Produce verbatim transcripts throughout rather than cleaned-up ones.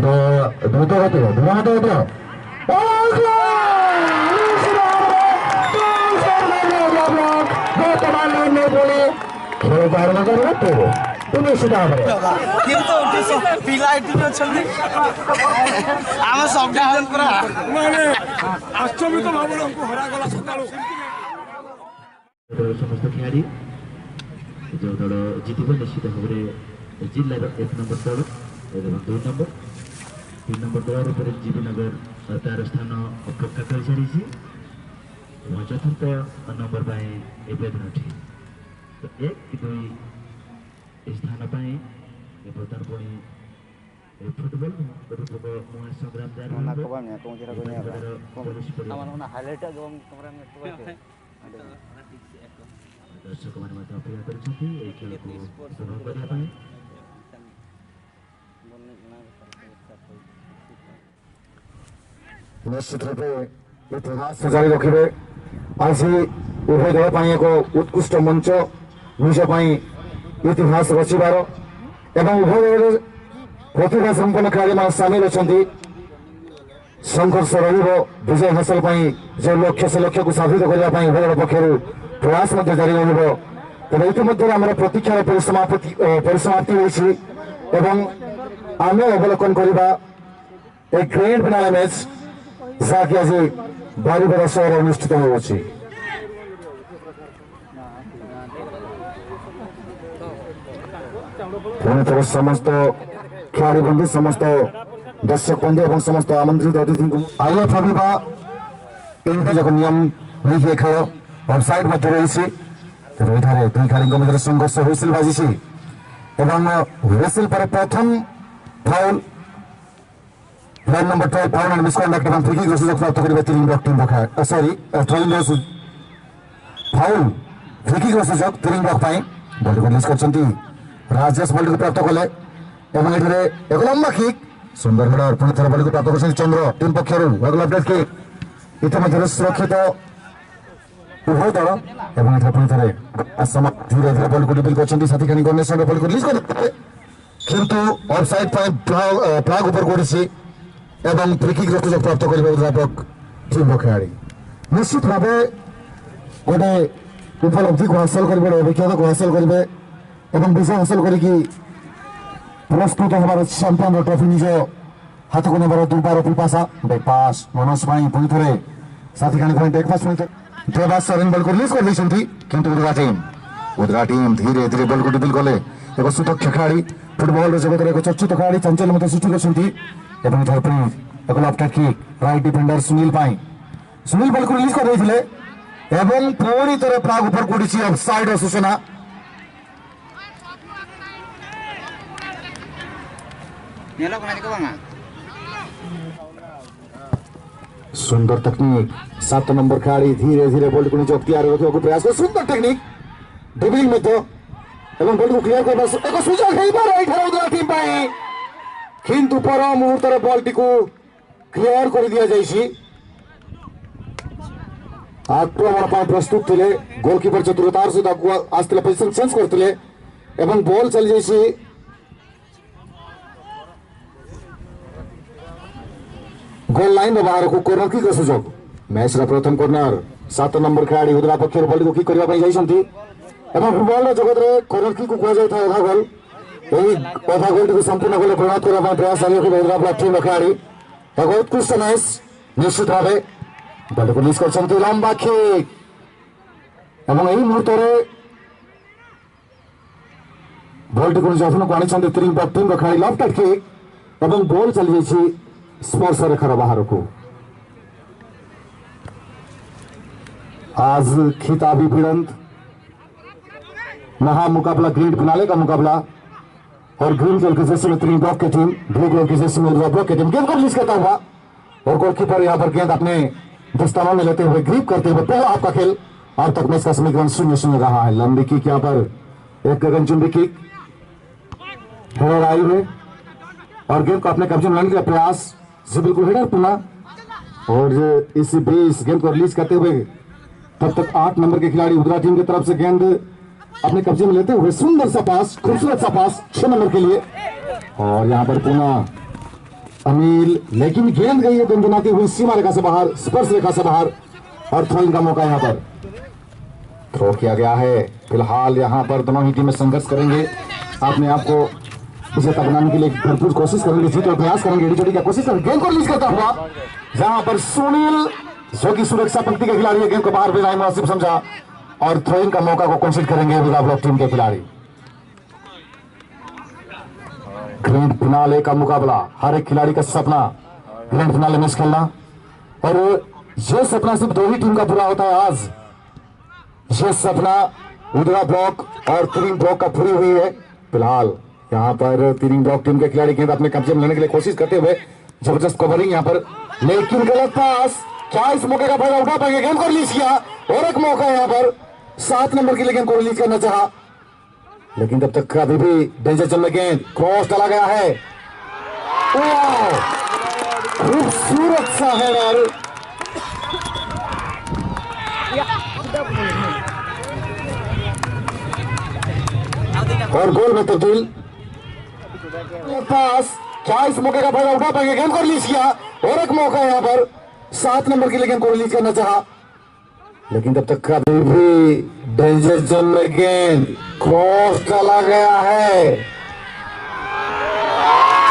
দ্রুত গতিতে, দ্রুত গতিতে। কিন্তু পিলা ଏଠି ବି ଅଛନ୍ତି। ଆମେ ସବ୍ ଡିଭିଜନ ପୁରା। ମାନେ, ଆଶ୍ଚର୍ଯ୍ୟ ତ ଭାବରେ ଆମକୁ ହରାଗଲା ସକାଳୁ। ଦଳର ସମସ୍ତ ଖେଳାଳି, ଯେଉଁ ଦଳ ଜିତିବ, ନିଶ୍ଚିତ ଭାବରେ ଜିଲ୍ଲାର ଏକ ନମ୍ବର ଦଳ ଏବଂ ଦୁଇ ନମ୍ବର, ତିନି ନମ୍ବର ଦଳ ରୂପରେ ଜିବି ନଗର ତାର ସ୍ଥାନ ପକ୍କା କରିସାରିଛି ଏବଂ ଚତୁର୍ଥ ନମ୍ବର ପାଇଁ ଏବେ ଦିନଟି ତ ଏକ କି ଦୁଇ ଏ ସ୍ଥାନ ପାଇଁ ଏ ବର୍ତ୍ତମାନ ପୁଣି ଏ ଫୁଟବଲ ରୂପକ ମହାସଂଗ୍ରାମ ଜାରି ରହିବ। ଏ ପାଖର ପୋଲିସ ପଡ଼ିଆରେ। ᱚᱱᱟ ହାଇଲାଇᱴ ᱟᱜ ᱜᱮ ᱵᱟᱝ ᱠᱮᱢᱮᱨᱟ ᱢᱮ ᱛᱚ᱾ ᱫᱚᱨଶକମାନେ ମଧ୍ୟ ଅପେକ୍ଷା କରିଛନ୍ତି ଏହି ଖେଳକୁ ଉପଭୋଗ କରିବା ପାଇଁ। ନିଶ୍ଚିତ ରୂପେ ଇତିହାସ ଜାରି ରଖିବେ। ଆଜି ଉଭୟ ଦଳ ପାଇଁ ଏକ ଉତ୍କୃଷ୍ଟ ମଞ୍ଚ, ନିଜ ପାଇଁ ଇତିହାସ ରଚିବାର ଏବଂ ଉଭୟ ଦଳରେ ପ୍ରତିଭା ସମ୍ପନ୍ନ ଖେଳାଳିମାନେ ସାମିଲ ଅଛନ୍ତି। ସଂଘର୍ଷ ରହିବ ବିଜୟ ହାସଲ ପାଇଁ। ଯେଉଁ ଲକ୍ଷ୍ୟ, ସେ ଲକ୍ଷ୍ୟକୁ ସାଧିତ କରିବା ପାଇଁ ଉଭୟ ଦଳ ପକ୍ଷରୁ ପ୍ରୟାସ ମଧ୍ୟ ଜାରି ରହିବ। ତେବେ ଇତିମଧ୍ୟରେ ଆମର ପ୍ରତୀକ୍ଷାର ପରିସମାପ୍ତି, ଏ, ପରିସମାପ୍ତି ହୋଇଛି ଏବଂ ଆମେ ଅବଲୋକନ କରିବା ଏ ଗ୍ରାଣ୍ଡ ଫିନାଲେ ମ୍ୟାଚ୍ ଯାହାକି ଆଜି ବାରିପଦା ସହରରେ ଅନୁଷ୍ଠିତ ହେଉଅଛି। ପୁଣି ଥରେ ସମସ୍ତ ଖେଳାଳି ବନ୍ଧୁ, ସମସ୍ତ ଦର୍ଶକ ବନ୍ଧୁ ଏବଂ ସମସ୍ତ ଆମନ୍ତ୍ରିତ ଅତିଥିଙ୍କୁ ଆଇଏଫ୍ ଭାବିବା ଏମିତି ଏକ ନିୟମ ରହିଛି। ଏ ଖେଳ ଅଫ୍ ସାଇଡ୍ ମଧ୍ୟ ରହିଛି। ତେବେ ଏଠାରେ ଦୁଇ ଖେଳାଳିଙ୍କ ମଧ୍ୟରେ ସଂଘର୍ଷ ହୁଇସିଲ୍ ବାଜିଛି ଏବଂ ହୁଇସିଲ୍ ପରେ ପ୍ରଥମ foul line number twelve foul and misconduct ଏବଂ ଫ୍ରି କିକ୍ ର ସୁଯୋଗ ପ୍ରାପ୍ତ କରିବେ ତିରିଂ ବ୍ଲକ ଟିମ୍ ପକ୍ଷରୁ। ସରି, ଟ୍ରେନ୍ ର ଫାଉଲ୍, ଫ୍ରି କିକ୍ ର ସୁଯୋଗ ତିରିଂ ବ୍ଲକ ପାଇଁ। ବଲ୍ଟିକୁ ରିଲିଜ୍ କରିଛନ୍ତି ରାଜେଶ, ବଲ୍ଟିକୁ ପ୍ରାପ୍ତ କଲେ ଏବଂ ଏଠାରେ ଏକ ଲମ୍ବା କିକ୍, ସୁନ୍ଦର ହେଡର। ପୁଣି ଥରେ ବଲ୍ଟିକୁ ପ୍ରାପ୍ତ କରିଛନ୍ତି ଚନ୍ଦ୍ର, ଟିମ୍ ପକ୍ଷରୁ ୱାଗଲ ଅପଡେଟ୍ କିକ୍। ଇତିମଧ୍ୟରେ ସୁରକ୍ଷିତ ଉଭୟ ଦଳ ଏବଂ ଏଠାରେ ପୁଣି ଥରେ ଆସମ ଧୀରେ ଧୀରେ ବଲ୍ଟିକୁ ଡ୍ରିବଲ୍ କରିଛନ୍ତି। ସାଥୀ ଖାନି ଗଣେଶ ବଲ୍ଟିକୁ ରିଲିଜ୍ କରିଦେଲେ। କିନ୍ତୁ ଅଫ୍ ସାଇଡ୍ ପାଇଁ ଫ୍ଲାଗ୍, ଏ, ଫ୍ଲାଗ୍ ଉପରକୁ ଉଠିଛି ଏବଂ ଫ୍ରି କିକ୍ର ସୁଯୋଗ ପ୍ରାପ୍ତ କରିବେ ଉଦ୍ରାପକ ଟିମ୍ର ଖେଳାଳି। ନିଶ୍ଚିତ ଭାବେ ଗୋଟେ ଉପଲବ୍ଧିକୁ ହାସଲ କରିବେ, ଗୋଟେ ଅଭିଜ୍ଞତାକୁ ହାସଲ କରିବେ ଏବଂ ବିଜୟ ହାସଲ କରିକି ପୁରସ୍କୃତ ହେବାର ଚାମ୍ପିୟନର ଟ୍ରଫି ନିଜ ହାତକୁ ନେବାର ଦୁର୍ବାର ପିପାସା। ବ୍ୟାକ୍ ପାସ୍ ମନୋଜ ପାଇଁ ପୁଣି ଥରେ ସାଥୀ ଖାଣି ପାଇଁ ବ୍ୟାକ୍ ପାସ୍ ପୁଣି ଥରେ ଦେବାଶ ସରେନ ବଲ୍କୁ ରିଲିଜ୍ କରିଦେଇଛନ୍ତି, କିନ୍ତୁ ଉଦ୍ରା ଟିମ୍, ଉଦ୍ରା ଟିମ୍ ଧୀରେ ଧୀରେ ବଲ୍କୁ ଡ୍ରିବଲ୍ କଲେ। ଏକ ସୁଦକ୍ଷ ଖେଳାଳି, ଫୁଟବଲର ଜଗତରେ ଏକ ଚର୍ଚ୍ଚିତ ଖେଳାଳି, ଚାଞ୍ଚଲ୍ୟ ମଧ୍ୟ ସୃଷ୍ଟି କରିଛନ୍ତି। ଏବଂ ଏଠାରେ ପୁଣି ଏକ left kick right defender Sunil ପାଇଁ। ସୁନୀଲ ବଲ୍କୁ ରିଲିଜ୍ କରିଦେଇଥିଲେ ଏବଂ ପୁଣି ଥରେ ଫ୍ଲାଗ୍ ଉପରକୁ ଉଠିଛି ଅଫ୍ ସାଇଡ୍ର ସୂଚନା। ᱧᱮᱞᱚᱜ ᱠᱟᱱᱟ ᱪᱮ ᱵᱟᱝᱟ? ସୁନ୍ଦର ଟେକ୍ନିକ୍। ସାତ ନମ୍ବର ଖେଳାଳି ଧୀରେ ଧୀରେ ବଲ୍ଟିକୁ ନିଜ ଅକ୍ତିଆରରେ ରଖିବାକୁ ପ୍ରୟାସ କରେ। ସୁନ୍ଦର ଟେକ୍ନିକ୍। ଡ୍ରିବଲିଂ ମଧ୍ୟ। ଏବଂ ବଲ୍ଟିକୁ କ୍ଲିୟର କରିବା ସୁ-, ଏକ ସୁଯୋଗ ହେଇପାରେ ଏଠାରେ ଉଦ୍ରା ଟିମ୍ ପାଇଁ। କିନ୍ତୁ ପର ମୁହୂର୍ତ୍ତରେ ବଲ୍ଟିକୁ କ୍ଲିୟର କରି ଦିଆଯାଇଛି। ଆକ୍ରମଣ ପାଇଁ ପ୍ରସ୍ତୁତ ଥିଲେ। ଗୋଲକିପର ଚତୁରତାର ସହିତ ଆଗୁଆ ଆସିଥିଲେ, ପୋଜିସନ ଚେଞ୍ଜ କରିଥିଲେ ଏବଂ ବଲ୍ ଚାଲିଯାଇଛି ଗୋଲ୍ ଲାଇନର ବାହାରକୁ। କର୍ଣ୍ଣର କିକ୍ର ସୁଯୋଗ। ମ୍ୟାଚର ପ୍ରଥମ କର୍ଣ୍ଣର। ସାତ ନମ୍ବର ଖେଳାଳି ଉଦ୍ରା ପକ୍ଷରୁ ବଲ୍ଟିକୁ କିକ୍ କରିବା ପାଇଁ ଯାଇଛନ୍ତି ଏବଂ ଫୁଟବଲର ଜଗତରେ କର୍ଣ୍ଣର କିକ୍କୁ କୁହାଯାଇଥାଏ ଅଧା ଗୋଲ୍। ଏହି ଅଧା ଗୋଲ୍ଟିକୁ ସମ୍ପୂର୍ଣ୍ଣ ଗୋଲ୍ରେ ପରିଣତ କରିବା ପାଇଁ ପ୍ରୟାସ ଜାରି ରଖିବେ ଉଦ୍ରା ବ୍ଲକ ଟିମ୍ର ଖେଳାଳି। ଏକ ଉତ୍କୃଷ୍ଟ ମ୍ୟାଚ୍ ନିଶ୍ଚିତ ଭାବେ। ବଲ୍ଟିକୁ ମିସ୍ କରିଛନ୍ତି, ଲମ୍ବା କିକ୍ ଏବଂ ଏହି ମୁହୂର୍ତ୍ତରେ ବଲ୍ଟିକୁ ନିଜ ଅଧୀନକୁ ଆଣିଛନ୍ତି ତ୍ରିଙ୍ଗ ବ୍ଲକ ଟିମ୍ର ଖେଳାଳି। ଲେଫ୍ଟ କିକ୍ ଏବଂ ବଲ୍ ଚାଲିଯାଇଛି ସ୍ପର୍ଶ ରେଖାର ବାହାରକୁ। आज खिताबी भिड़ंत, महामुकाबला, ग्रैंड फिनाले का मुकाबला। और ग्रीन कलर के जर्सी में त्री ब्लॉक की टीम, ब्लू कलर के जर्सी में उद्रा ब्लॉक की टीम। गेंद को रिलीज करता हुआ और गोलकीपर यहाँ पर गेंद अपने दस्तानों में लेते हुए, ग्रिप करते हुए पहला हाफ का खेल। अब तक मैच का समीकरण शून्य शून्य रहा है। लंबी किक यहाँ पर, एक गगनचुंबी किक हेडर आई हुई और गेंद को अपने कब्जे में लाने का प्रयास। जी बिल्कुल, हेडर पुनः। और इसी बीच गेंद को रिलीज करते हुए तब तक आठ नंबर के खिलाड़ी उद्रा टीम की तरफ से गेंद अपने कब्जे में लेते हुए सुंदर सा पास, खूबसूरत सा पास छह नंबर के लिए। और यहाँ पर पुनः अनिल, लेकिन गेंद गई है गुनगुनाती हुई सीमा रेखा से बाहर, स्पर्श रेखा से बाहर, और थ्रोइंग का मौका यहाँ पर। थ्रो किया गया है। फिलहाल यहाँ पर दोनों ही टीमें संघर्ष करेंगे, अपने आप को विजेता बनाने के लिए भरपूर कोशिश करेंगे, जीत और प्रयास करेंगे, एडी चोटी का कोशिश करेंगे। गेंद को रिलीज करता हुआ यहाँ पर सुनील, जो कि सुरक्षा पंक्ति के खिलाड़ी है, गेंद को बाहर भेजना मुनासिब समझा और थ्रोइंग का मौका को कंसीड करेंगे विदर्भ टीम के खिलाड़ी। ग्रैंड फिनाले का मुकाबला, हर एक खिलाड़ी का सपना ग्रैंड फिनाले मैच खेलना। और ये सपना सिर्फ दो ही टीम का पूरा होता है आज। ये सपना उधरा ब्लॉक और तीन ब्लॉक का पूरी हुई है। फिलहाल यहाँ पर तीन ब्लॉक टीम के खिलाड़ी गेंद अपने कब्जे में लेने के लिए कोशिश करते हुए जबरदस्त कवरिंग यहाँ पर, लेकिन गलत पास। क्या इस मौके का फायदा उठा पाएंगे? गेंद को रिलीज किया और एक मौका यहाँ पर सात नंबर के लिए गेंद को रिलीज करना चाहा, लेकिन तब तक अभी भी डेंजर जोन में गेंद क्रॉस डाला गया है। वाह! खूबसूरत सा हेडर। और गोल में तब्दील। पास। क्या इस मौके का फायदा उठा पाएंगे? गेंद को रिलीज किया और एक मौका यहाँ पर सात नंबर के लिए गेंद को रिलीज करना चाहा, लेकिन तब तक अभी भी डेंजर जोन में गेंद क्रॉस डाला गया है।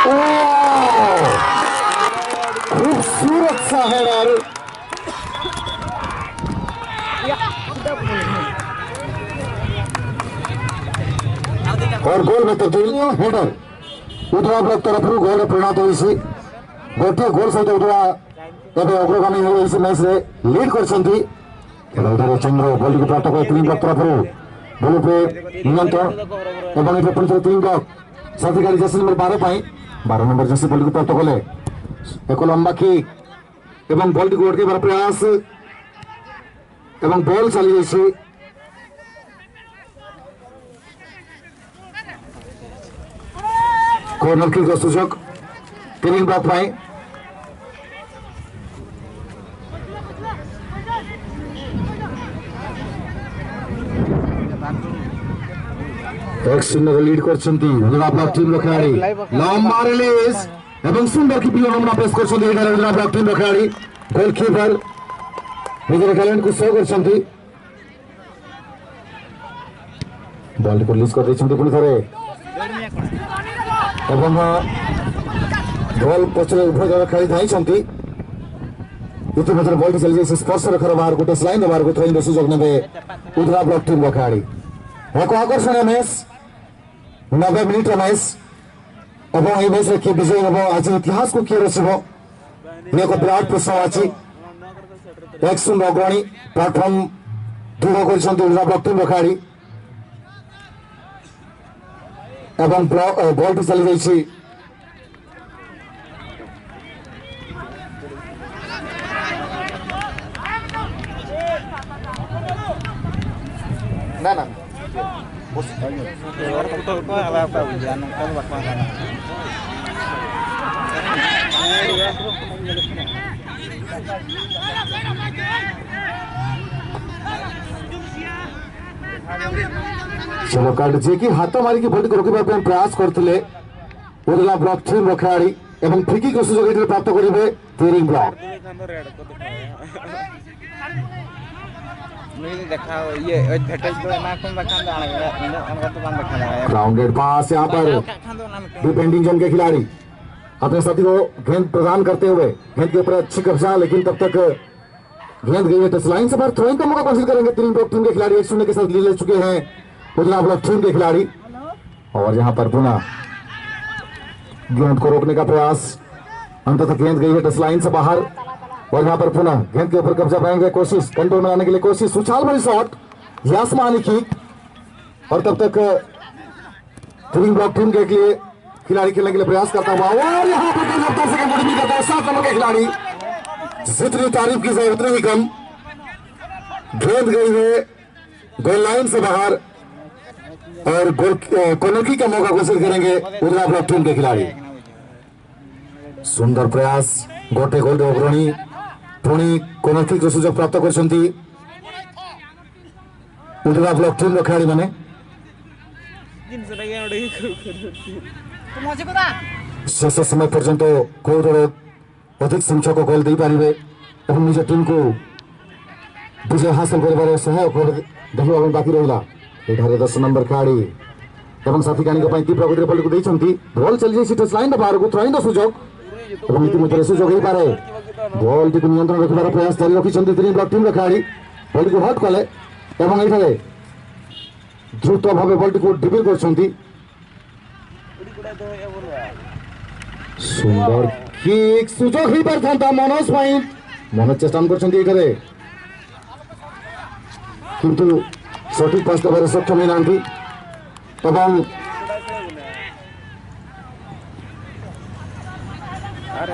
वाह! खूबसूरत सा हेडर। और गोल में तब्दील। हेडर उधरा ब्लॉक तरफରୁ गोल ରେ परिणत होइसी। गोटे गोल सहित उधरा ଏବେ ଅଗ୍ରଗାମୀ ହୋଇ ଏହି ମ୍ୟାଚରେ ଲିଡ୍ କରିଛନ୍ତି। खेल उधर चंद्र बॉल को प्राप्त कर तीन ब्लॉक तरफରୁ बॉल पे नियंत्रण ଏବଂ ଏଠି ପୁଣି ଥରେ तीन ब्लॉक। साथी गाड़ी जर्सी नंबर बारह ପାଇଁ बारह नंबर जर्सी बॉल को प्राप्त कले। एक लंबा किक ଏବଂ बॉल को अटकेबार प्रयास ଏବଂ बॉल चली जाइए। कॉर्नर किक सुजोग तीन ब्लॉक ପାଇଁ। ଏକ ଶୂନ୍ୟରେ ଲିଡ୍ କରିଛନ୍ତି ଉଦଳା ବ୍ଲକ ଟିମ୍ର ଖେଳାଳି। ଲମ୍ବା ରିଲିଜ୍ ଏବଂ ସୁନ୍ଦର କିପିଂ ନମୁନା ପେଶ କରିଛନ୍ତି ଏଇଠାରେ ଉଦଳା ବ୍ଲକ ଟିମ୍ର ଖେଳାଳି। ଗୋଲକିପର ନିଜର ଟ୍ୟାଲେଣ୍ଟକୁ ଶୋ କରିଛନ୍ତି। ବଲ୍ଟିକୁ ରିଲିଜ୍ କରିଦେଇଛନ୍ତି ପୁଣି ଥରେ ଏବଂ ବଲ୍ ପଛରେ ଉଭୟ ଦଳ ଖେଳି ଧାଇଁଛନ୍ତି। ଇତିମଧ୍ୟରେ ବଲ୍ଟି ଚାଲିଯାଇଛି ସ୍ପର୍ଶ ରେଖାର ବାହାରକୁ, ଟଚ୍ ଲାଇନ୍ ବାହାରକୁ। ଥ୍ରୋଇଂର ସୁଯୋଗ ନେବେ ଉଦଳା ବ୍ଲକ ଟିମ୍ର ଖେଳାଳି। ଏକ ଆକର୍ଷଣୀୟ ମ୍ୟାଚ୍, ନବେ ମିନିଟ୍ର ମ୍ୟାଚ୍ ଏବଂ ଏହି ମ୍ୟାଚ୍ରେ କିଏ ବିଜୟୀ ହେବ, ଆଜି ଇତିହାସକୁ କିଏ ରଚିବ, ଇଏ ଏକ ବିରାଟ ପ୍ରଶ୍ନ ଅଛି। ଏକ ଶୂନ୍ୟ ଅଗ୍ରଣୀ ପ୍ଲାଟଫର୍ମ ଦୃଢ଼ କରିଛନ୍ତି ଉଦଳା ବ୍ଲକ ଟିମ୍ର ଖେଳାଳି ଏବଂ ବ୍ଲ- ଏ, ବଲ୍ଟି ଚାଲିଯାଇଛି। ନା ନା। ଚେଲୋ କାର୍ଡ ଯିଏକି ହାତ ମାରିକି ବଲ୍ଟିକୁ ରୋକିବା ପାଇଁ ପ୍ରୟାସ କରିଥିଲେ ଉଦଳା ବ୍ଲକ ଟିମ୍ର ଖେଳାଳି ଏବଂ ଫ୍ରି କିକ୍ର ସୁଯୋଗ ଏଥିରେ ପ୍ରାପ୍ତ କରିବେ ତିରିଂ ବ୍ଲକ। ᱱᱩᱭ ᱫᱚ ᱫᱮᱠᱷᱟᱣ, ᱤᱭᱟᱹ, advertise ᱫᱚ ᱮᱢᱟ ᱠᱚᱢ, ᱵᱟᱠᱷᱟᱱ ᱫᱚ ᱟᱬᱜᱟ-, ᱩᱱᱟᱹᱜ ᱟᱬᱜᱟ ᱫᱚ ᱵᱟᱝ ᱫᱮᱠᱷᱟᱣ ᱫᱟᱲᱮᱭᱟᱜᱼᱟ᱾ ग्राउंडेड पास यहाँ पर ᱠᱷᱟᱱ ᱫᱚ ᱚᱱᱟ ᱢᱤᱫᱴᱟᱝ डिफेंडिंग जोन के खिलाड़ी अपने साथी को गेंद प्रदान करते हुए गेंद के ऊपर अच्छी कब्जा, लेकिन तब तक गेंद गई है टच लाइन से बाहर। थ्रोइंग का मौका कोशिश करेंगे तीन ब्लॉक टीम के खिलाड़ी, एक शून्य के साथ लीड ले चुके हैं उदला ब्लॉक टीम के खिलाड़ी। और यहाँ पर पुनः गेंद को रोकने का प्रयास, अंततः गेंद गई है टच लाइन से बाहर। और यहाँ पर पुनः गेंद के ऊपर कब्जा बनाने की कोशिश, कंट्रोल में लाने के लिए कोशिश, उछाल भरी शॉट, ये आसमानी किक। और तब तक तीन ब्लॉक टीम के लिए खिलाड़ी खेलने के लिए प्रयास करता हुआ, और यहाँ पर जब दर्शक एकेडमी का दर्शक नंबर का खिलाड़ी, जितनी तारीफ की जाए उतनी ही कम। गेंद गई है गोल लाइन से बाहर और गोल, अ, कॉर्नर किक का मौका हासिल करेंगे उदला ब्लॉक टीम के खिलाड़ी। सुंदर प्रयास, गोटे गोल अग्रणी, पुणी कॉर्नर किक सुजोग प्राप्त କରିଛନ୍ତି। ଉଲୁବେଡ଼ିଆ ବ୍ଲକ ଟିମ୍ର ଖେଳାଳିମାନେ ଶେଷ ସମୟ ପର୍ଯ୍ୟନ୍ତ କୋଉ ଦଳ ଅଧିକ ସଂଖ୍ୟକ ଗୋଲ୍ ଦେଇପାରିବେ ଏବଂ ନିଜ ଟିମ୍କୁ ବିଜୟ ହାସଲ କରିବାରେ ସହାୟକ ଭାବେ ଦେଖିବା ପାଇଁ ବାକି ରହିଲା। ଏଠାରେ ଦଶ ନମ୍ବର ଖେଳାଳି ଏବଂ ସାଥୀ କାଣିଙ୍କ ପାଇଁ ତୀବ୍ର ଗତିରେ ବଲ୍ଟିକୁ ଦେଇଛନ୍ତି। ବଲ୍ ଚାଲିଯାଇଛି ଟଚ୍ ଲାଇନ୍ର ବାହାରକୁ, ଥ୍ରୋଇନ୍ର ସୁଯୋଗ ଏବଂ ଇତିମଧ୍ୟରେ ସୁଯୋଗ ହେଇପାରେ। ବଲ୍ଟିକୁ ନିୟନ୍ତ୍ରଣ ରଖିବାର ପ୍ରୟାସ ଜାରି ରଖିଛନ୍ତି ତିନି ବ୍ଲକ ଟିମ୍ର ଖେଳାଳି। ବଲ୍ଟିକୁ ହଟ୍ କଲେ ଏବଂ ଏଠାରେ ଦ୍ରୁତ ଭାବେ ବଲ୍ଟିକୁ ଡ୍ରିବଲ୍ କରିଛନ୍ତି। ସୁନ୍ଦର କିକ୍, ସୁଯୋଗ ହେଇପାରିଥାନ୍ତା ମନୋଜ ପାଇଁ। ମନୋଜ ଚେଷ୍ଟା କରିଛନ୍ତି ଏଠାରେ, କିନ୍ତୁ ସଠିକ୍ ପାସ୍ ଦେବାରେ ସକ୍ଷମ ହେଇନାହାନ୍ତି ଏବଂ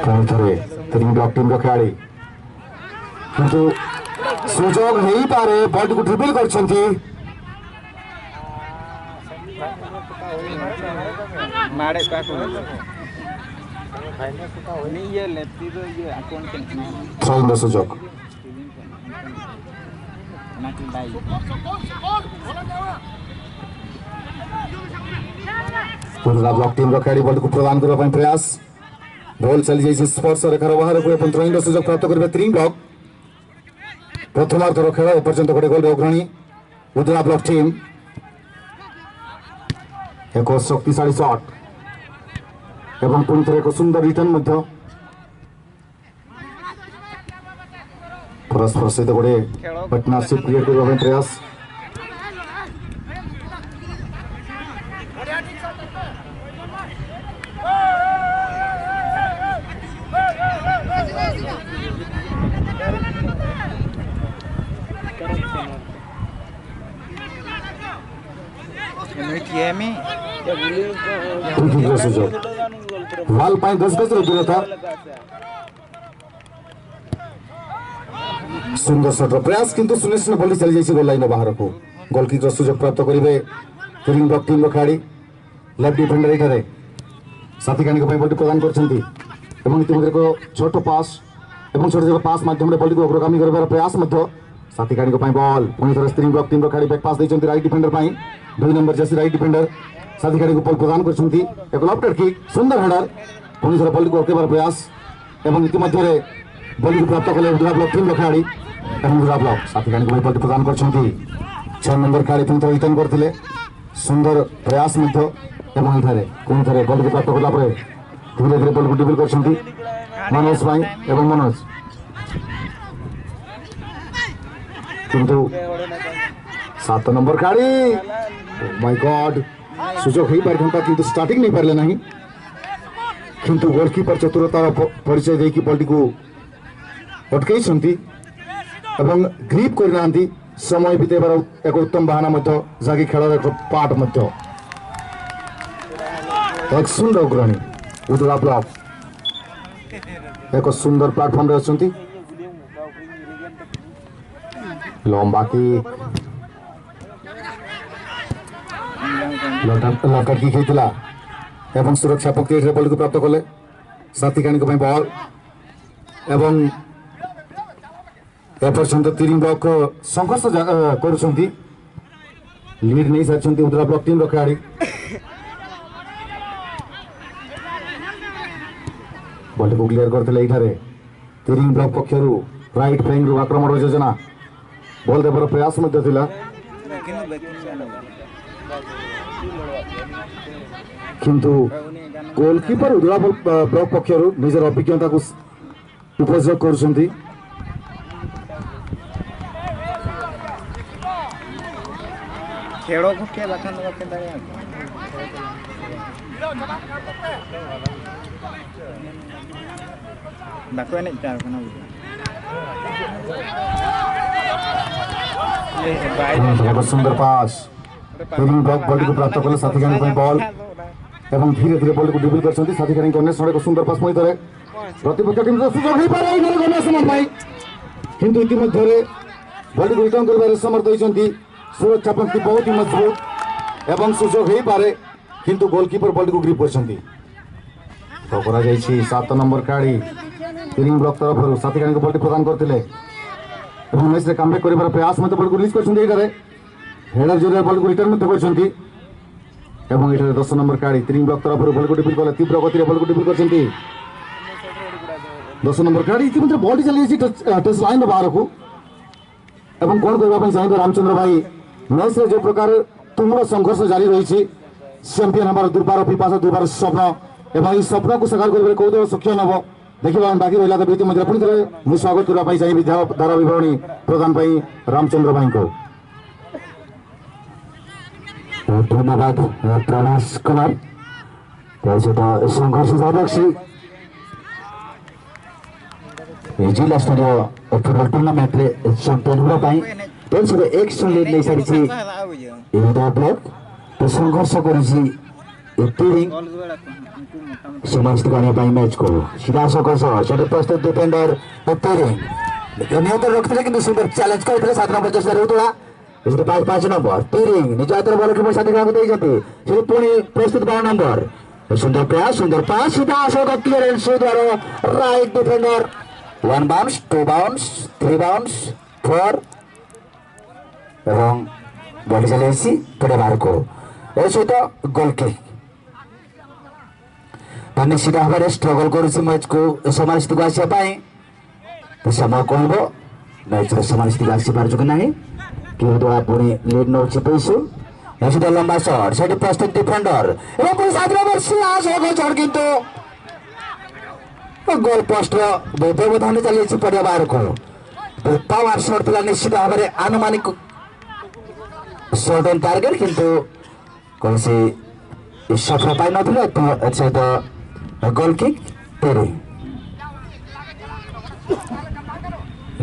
ପୁଣି ଥରେ ତିନି ବ୍ଲକ ଟିମ୍ର ଖେଳାଳି, କିନ୍ତୁ ସୁଯୋଗ ହେଇପାରେ, ବଲ୍ଟିକୁ ଡ୍ରିବଲ୍ କରିଛନ୍ତି। ଥ୍ରୋଇନ୍ର ସୁଯୋଗ। ପୁରୁଣା ବ୍ଲକ ଟିମ୍ର ଖେଳାଳି ବଲ୍ଟିକୁ ପ୍ରଦାନ କରିବା ପାଇଁ ପ୍ରୟାସ। ବଲ୍ ଚାଲିଯାଇଛି ସ୍ପର୍ଶ ରେଖାର ବାହାରକୁ ଏବଂ ଥ୍ରୋଇନ୍ର ସୁଯୋଗ ପ୍ରାପ୍ତ କରିବେ ତିନି ବ୍ଲକ। ପ୍ରଥମାର୍ଦ୍ଧର ଖେଳ ଏପର୍ଯ୍ୟନ୍ତ ଗୋଟେ ଗୋଲ୍ରେ ଅଗ୍ରଣୀ ଉଦଳା ବ୍ଲକ ଟିମ୍। ଏକ ଶକ୍ତିଶାଳୀ ସଟ୍ ଏବଂ ପୁଣି ଥରେ ଏକ ସୁନ୍ଦର ରିଟର୍ନ ମଧ୍ୟ। ପରସ୍ପର ସହିତ ଗୋଟେ ପାର୍ଟନରସିପ୍ କ୍ରିଏଟ୍ କରିବା ପାଇଁ ପ୍ରୟାସ। ଏମିତି ଏମି। ଫ୍ରି କିକ୍ର ସୁଯୋଗ। ୱାଲ୍ ପାଇଁ ଦଶ ଗଜର ଦୂରତା। ସୁନ୍ଦର ସଟ୍ର ପ୍ରୟାସ, କିନ୍ତୁ ସୁନିଶ୍ଚିତ ବଲ୍ଟି ଚାଲିଯାଇଛି ଗୋଲ୍ ଲାଇନ୍ର ବାହାରକୁ। ଗୋଲ୍ କିକ୍ର ସୁଯୋଗ ପ୍ରାପ୍ତ କରିବେ ତିନି ବ୍ଲକ ଟିମ୍ର ଖେଳାଳି। ଲେଫ୍ଟ ଡିଫେଣ୍ଡର ଏଠାରେ ସାଥୀ କାଣିଙ୍କ ପାଇଁ ବଲ୍ଟି ପ୍ରଦାନ କରିଛନ୍ତି ଏବଂ ଇତିମଧ୍ୟରେ ଏକ ଛୋଟ ପାସ୍ ଏବଂ ଛୋଟ ଛୋଟ ପାସ୍ ମାଧ୍ୟମରେ ବଲ୍ଟିକୁ ଅଗ୍ରଗାମୀ କରିବାର ପ୍ରୟାସ ମଧ୍ୟ ସାଥୀ କାଢ଼ିଙ୍କ ପାଇଁ ବଲ୍। ପୁଣି ଥରେ ଷ୍ଟ୍ରିଂ ବ୍ଲକ ଟିମ୍ର କାଢ଼ି ବ୍ୟାକ୍ ପାସ୍ ଦେଇଛନ୍ତି ରାଇଟ୍ ଡିଫେଣ୍ଡର ପାଇଁ। ଦୁଇ ନମ୍ବର ଜର୍ସି ରାଇଟ୍ ଡିଫେଣ୍ଡର ସାଥୀ କାଢ଼ିଙ୍କୁ ବଲ୍ ପ୍ରଦାନ କରିଛନ୍ତି। ଏକ ଲଫ୍ଟେଡ୍ କିକ୍, ସୁନ୍ଦର ହେଡର। ପୁଣି ଥରେ ବଲ୍ଟିକୁ ଅଟକାଇବାର ପ୍ରୟାସ ଏବଂ ଇତିମଧ୍ୟରେ ବଲ୍ଟିକୁ ପ୍ରାପ୍ତ କଲେ ଉଦ୍ରା ବ୍ଲକ ଟିମ୍ର ଖେଳାଳି ଏବଂ ଉଦ୍ରା ବ୍ଲକ ସାଥୀ କାଢ଼ିଙ୍କୁ ପାଇଁ ବଲ୍ଟି ପ୍ରଦାନ କରିଛନ୍ତି। ଛଅ ନମ୍ବର କାଢ଼ି ପୁଣି ଥରେ ରିଟର୍ନ କରିଥିଲେ। ସୁନ୍ଦର ପ୍ରୟାସ ମଧ୍ୟ ଏବଂ ଏଠାରେ ପୁଣି ଥରେ ବଲ୍ଟିକୁ ପ୍ରାପ୍ତ କଲା ପରେ ଧୀରେ ଧୀରେ ବଲ୍ଟିକୁ ଡ୍ରିବଲ୍ କରିଛନ୍ତି ମନୋଜ ପାଇଁ ଏବଂ ମନୋଜ। କିନ୍ତୁ ସାତ ନମ୍ବର କାଢ଼ି, ମାଇ ଗଡ୍, ସୁଯୋଗ ହେଇପାରିଥାନ୍ତା, କିନ୍ତୁ ଷ୍ଟାର୍ଟିଂ ନେଇପାରିଲେ ନାହିଁ। କିନ୍ତୁ ଗୋଲକିପର ଚତୁରତାର ପ-, ପରିଚୟ ଦେଇକି ବଲ୍ଟିକୁ ଅଟକେଇଛନ୍ତି ଏବଂ ଗ୍ରିପ୍ କରିନାହାନ୍ତି। ସମୟ ବିତେଇବାର ଏକ ଉତ୍ତମ ବାହାନା ମଧ୍ୟ, ଯାହାକି ଖେଳର ଏକ ପାର୍ଟ ମଧ୍ୟ। ଏକ ସୁନ୍ଦର ଅଗ୍ରଣୀ ଉଦୁରା ବ୍ଲକ ଏକ ସୁନ୍ଦର ପ୍ଲାଟଫର୍ମରେ ଅଛନ୍ତି। ଲମ୍ବା କିକ୍, ଲଟା-, ଲଟା କିକ୍ ହେଇଥିଲା ଏବଂ ସୁରକ୍ଷା ପକ୍ତି ଏଠାରେ ବଲ୍ଟିକୁ ପ୍ରାପ୍ତ କଲେ ସାଥୀ କାଢ଼ିଙ୍କ ପାଇଁ ବଲ୍ ଏବଂ ଏପର୍ଯ୍ୟନ୍ତ ତିରିଂ ବ୍ଲକ ସଂଘର୍ଷ ଜା-, ଅ, କରୁଛନ୍ତି। ଲିଡ୍ ନେଇ ସାରିଛନ୍ତି ଉଦୁରା ବ୍ଲକ ଟିମ୍ର ଖେଳାଳି। ବଲ୍ଟିକୁ କ୍ଲିୟର କରିଥିଲେ ଏଇଠାରେ ତିରିଂ ବ୍ଲକ ପକ୍ଷରୁ ରାଇଟ୍ ଫ୍ଲାଙ୍ଗରୁ ଆକ୍ରମଣର ଯୋଜନା। ବଲ୍ ଦେବାର ପ୍ରୟାସ ମଧ୍ୟ ଥିଲା, କିନ୍ତୁ ଗୋଲକିପର ଉଦୁରା ବ୍ଲ-, ବ୍ଲକ ପକ୍ଷରୁ ନିଜର ଅଭିଜ୍ଞତାକୁ ସ-, ଉପଯୋଗ କରୁଛନ୍ତି। ᱠᱷᱮᱲᱚ ᱠᱚ ᱠᱷᱮᱞ ᱟᱠᱟᱱ ᱫᱚ ᱵᱟᱯᱮ ᱫᱟᱲᱮᱭᱟᱜᱼᱟ᱾ ᱵᱟᱠᱚ ᱮᱱᱮᱡ ᱠᱟᱱ ᱠᱟᱱᱟ᱾ ଏକ ସୁନ୍ଦର ପାସ୍। ତିନି ବ୍ଲକ ବଲ୍ଟିକୁ ପ୍ରାପ୍ତ କଲେ ସାଥୀ କାଢ଼ିଙ୍କ ପାଇଁ ବଲ୍ ଏବଂ ଧୀରେ ଧୀରେ ବଲ୍ଟିକୁ ଡ୍ରିବଲ୍ କରିଛନ୍ତି ସାଥୀ କାଢ଼ିଙ୍କ। ଅନ୍ୟ ଏକ ସୁନ୍ଦର ପାସ୍ ପୁଣି ଥରେ ପ୍ରତିପକ୍ଷ ଟିମ୍ର ସୁଯୋଗ ହେଇପାରେ ଏଇଠାରେ ଗଣେଶ ପାଇଁ, କିନ୍ତୁ ଇତିମଧ୍ୟରେ ବଲ୍ଟିକୁ ରିଟର୍ନ କରିବାରେ ସମର୍ଥ ହୋଇଛନ୍ତି। ସୁରକ୍ଷା ପକ୍ତି ବହୁତ ହିଁ ମଜବୁତ ଏବଂ ସୁଯୋଗ ହେଇପାରେ, କିନ୍ତୁ ଗୋଲକିପର ବଲ୍ଟିକୁ ଗ୍ରିପ୍ କରିଛନ୍ତି। ତ କରାଯାଇଛି ସାତ ନମ୍ବର କାଢ଼ି ତିନି ବ୍ଲକ ତରଫରୁ ସାଥୀ କାଢ଼ିଙ୍କୁ ବଲ୍ଟି ପ୍ରଦାନ କରିଥିଲେ। ଏବଂ ମ୍ୟାଚରେ କମ୍ବ୍ୟାକ୍ କରିବାର ପ୍ରୟାସ ମଧ୍ୟ ବଲକୁ ରିଲିଜ୍ କରିଛନ୍ତି। ଏଠାରେ ହେଡର ଜରିଆରେ ବଲକୁ ରିଟର୍ନ ମଧ୍ୟ କରିଛନ୍ତି। ଏବଂ ଏଠାରେ ଦଶ ନମ୍ବର କାର୍ଡ ତିରିଂ ବ୍ଲକ ତରଫରୁ ବଲକୁ ଡିପିଲ କଲେ, ତୀବ୍ର ଗତିରେ ବଲକୁ ଡିପିଲ କରିଛନ୍ତି। ଦଶ ନମ୍ବର କାର୍ଡ ଇତିମଧ୍ୟରେ ବଲଟି ଚାଲିଯାଇଛି ଟଚ୍, ଟଚ୍ ଲାଇନର ବାହାରକୁ। ଏବଂ କଣ କରିବା ପାଇଁ ଚାହିଁବେ ରାମଚନ୍ଦ୍ର ଭାଇ? ମ୍ୟାଚରେ ଯୋଉ ପ୍ରକାର ତୁମୁଳ ସଂଘର୍ଷ ଜାରି ରହିଛି, ଚାମ୍ପିୟନ ହେବାର ଦୁର୍ବାର ପିପାସା, ଦୁର୍ବାର ସ୍ୱପ୍ନ, ଏବଂ ଏହି ସ୍ୱପ୍ନକୁ ସାକାର କରିବାରେ କୋଉ ଦଳ ସକ୍ଷମ ହେବ, ଦେଖିବା ପାଇଁ ବାକି ରହିଲା। ତେବେ ଇତିମଧ୍ୟରେ ପୁଣି ଥରେ ମୁଁ ସ୍ୱାଗତ କରିବା ପାଇଁ ଚାହିଁବି ଧାରା, ଧାରା ବିବରଣୀ ପ୍ରଦାନ ପାଇଁ ରାମଚନ୍ଦ୍ର ଭାଇଙ୍କୁ। ଧନ୍ୟବାଦ। ପ୍ରଭାସ କୁମାର। ତା ସହିତ ସଂଘର୍ଷ ଜାରି ରଖିଛି। ଏ ଜିଲ୍ଲା ସ୍ତରୀୟ ଫୁଟବଲ ଟୁର୍ଣ୍ଣାମେଣ୍ଟରେ ଚାମ୍ପିୟନ ହେବା ପାଇଁ ତେଇଶରେ ଏକ ଶୂନ ଲିଡ୍ ନେଇସାରିଛି ଇନ୍ଦୋର ବ୍ଲକ। ତ ସଂଘର୍ଷ କରିଛି ଏ ତିରିଂ। ସମାନ ସ୍ଥିତିକୁ ଆଣିବା ପାଇଁ ମ୍ୟାଚକୁ ସିଧା ସକାଶ ସେଠି ପ୍ରସ୍ତୁତ ଡିଫେଣ୍ଡର ତିରିଂ ନିଜ ନିୟନ୍ତ୍ରଣ ରଖିଥିଲେ, କିନ୍ତୁ ସୁନ୍ଦର ଚ୍ୟାଲେଞ୍ଜ କରିଥିଲେ ସାତ ନମ୍ବର ଜର୍ସି ଧାରୀ ଉଦଳା। ଏଥିରେ ପାଞ୍ଚ ପାଞ୍ଚ ନମ୍ବର ତିରିଂ ନିଜ ହାତରେ ବଲ କିପରି ସାଥୀ ଗ୍ରାହକ ଦେଇଛନ୍ତି। ସେଠି ପୁଣି ପ୍ରସ୍ତୁତ ବାର ନମ୍ବର। ସୁନ୍ଦର ପ୍ରୟାସ, ସୁନ୍ଦର ପାସ୍, ସିଧା ଆସକ କ୍ଲିୟରେନ୍ସ ଦ୍ୱାରା right defender. One bounce, two bounce, three bounce, four ଏବଂ ବଲ୍ ଚାଲି ଆସିଛି ପଡ଼ିଆ ବାହାରକୁ। ଏ ସହିତ ଗୋଲ କିକ୍। ତ ନିଶ୍ଚିତ ଭାବରେ ଷ୍ଟ୍ରଗଲ କରୁଛି ମ୍ୟାଚକୁ ସମାନ ସ୍ଥିତିକୁ ଆସିବା ପାଇଁ। ତ ସମୟ କହିବ ମ୍ୟାଚର ସମାନ ସ୍ଥିତିକୁ ଆସିପାରୁଛୁ କି ନାହିଁ। କିଏ ଦଳ ପୁଣି ଲିଡ୍ ନେଉଛି ଦୁଇଶହ। ନିଶ୍ଚିତ ଲମ୍ବା ସଟ୍, ସେଠି ପ୍ରସ୍ତୁତ ଡିଫେଣ୍ଡର ଏବଂ ପୁଣି ସାତ ନମ୍ବର ସିଧା ଆସକ ସଟ୍, କିନ୍ତୁ ଗୋଲ ପୋଷ୍ଟର ବ୍ୟବଧାନ ଚାଲିଛି ପଡ଼ିଆ ବାହାରକୁ। ପାୱାର ସଟ୍ ଥିଲା ନିଶ୍ଚିତ ଭାବରେ ଆନୁମାନିକ ସଟ୍ ଅନ୍ ଟାର୍ଗେଟ, କିନ୍ତୁ କୌଣସି ସଫଳ ପାଇନଥିଲେ। ତ ଏଥିସହିତ ଗୋଲ କିକ୍ ତିରିଂ।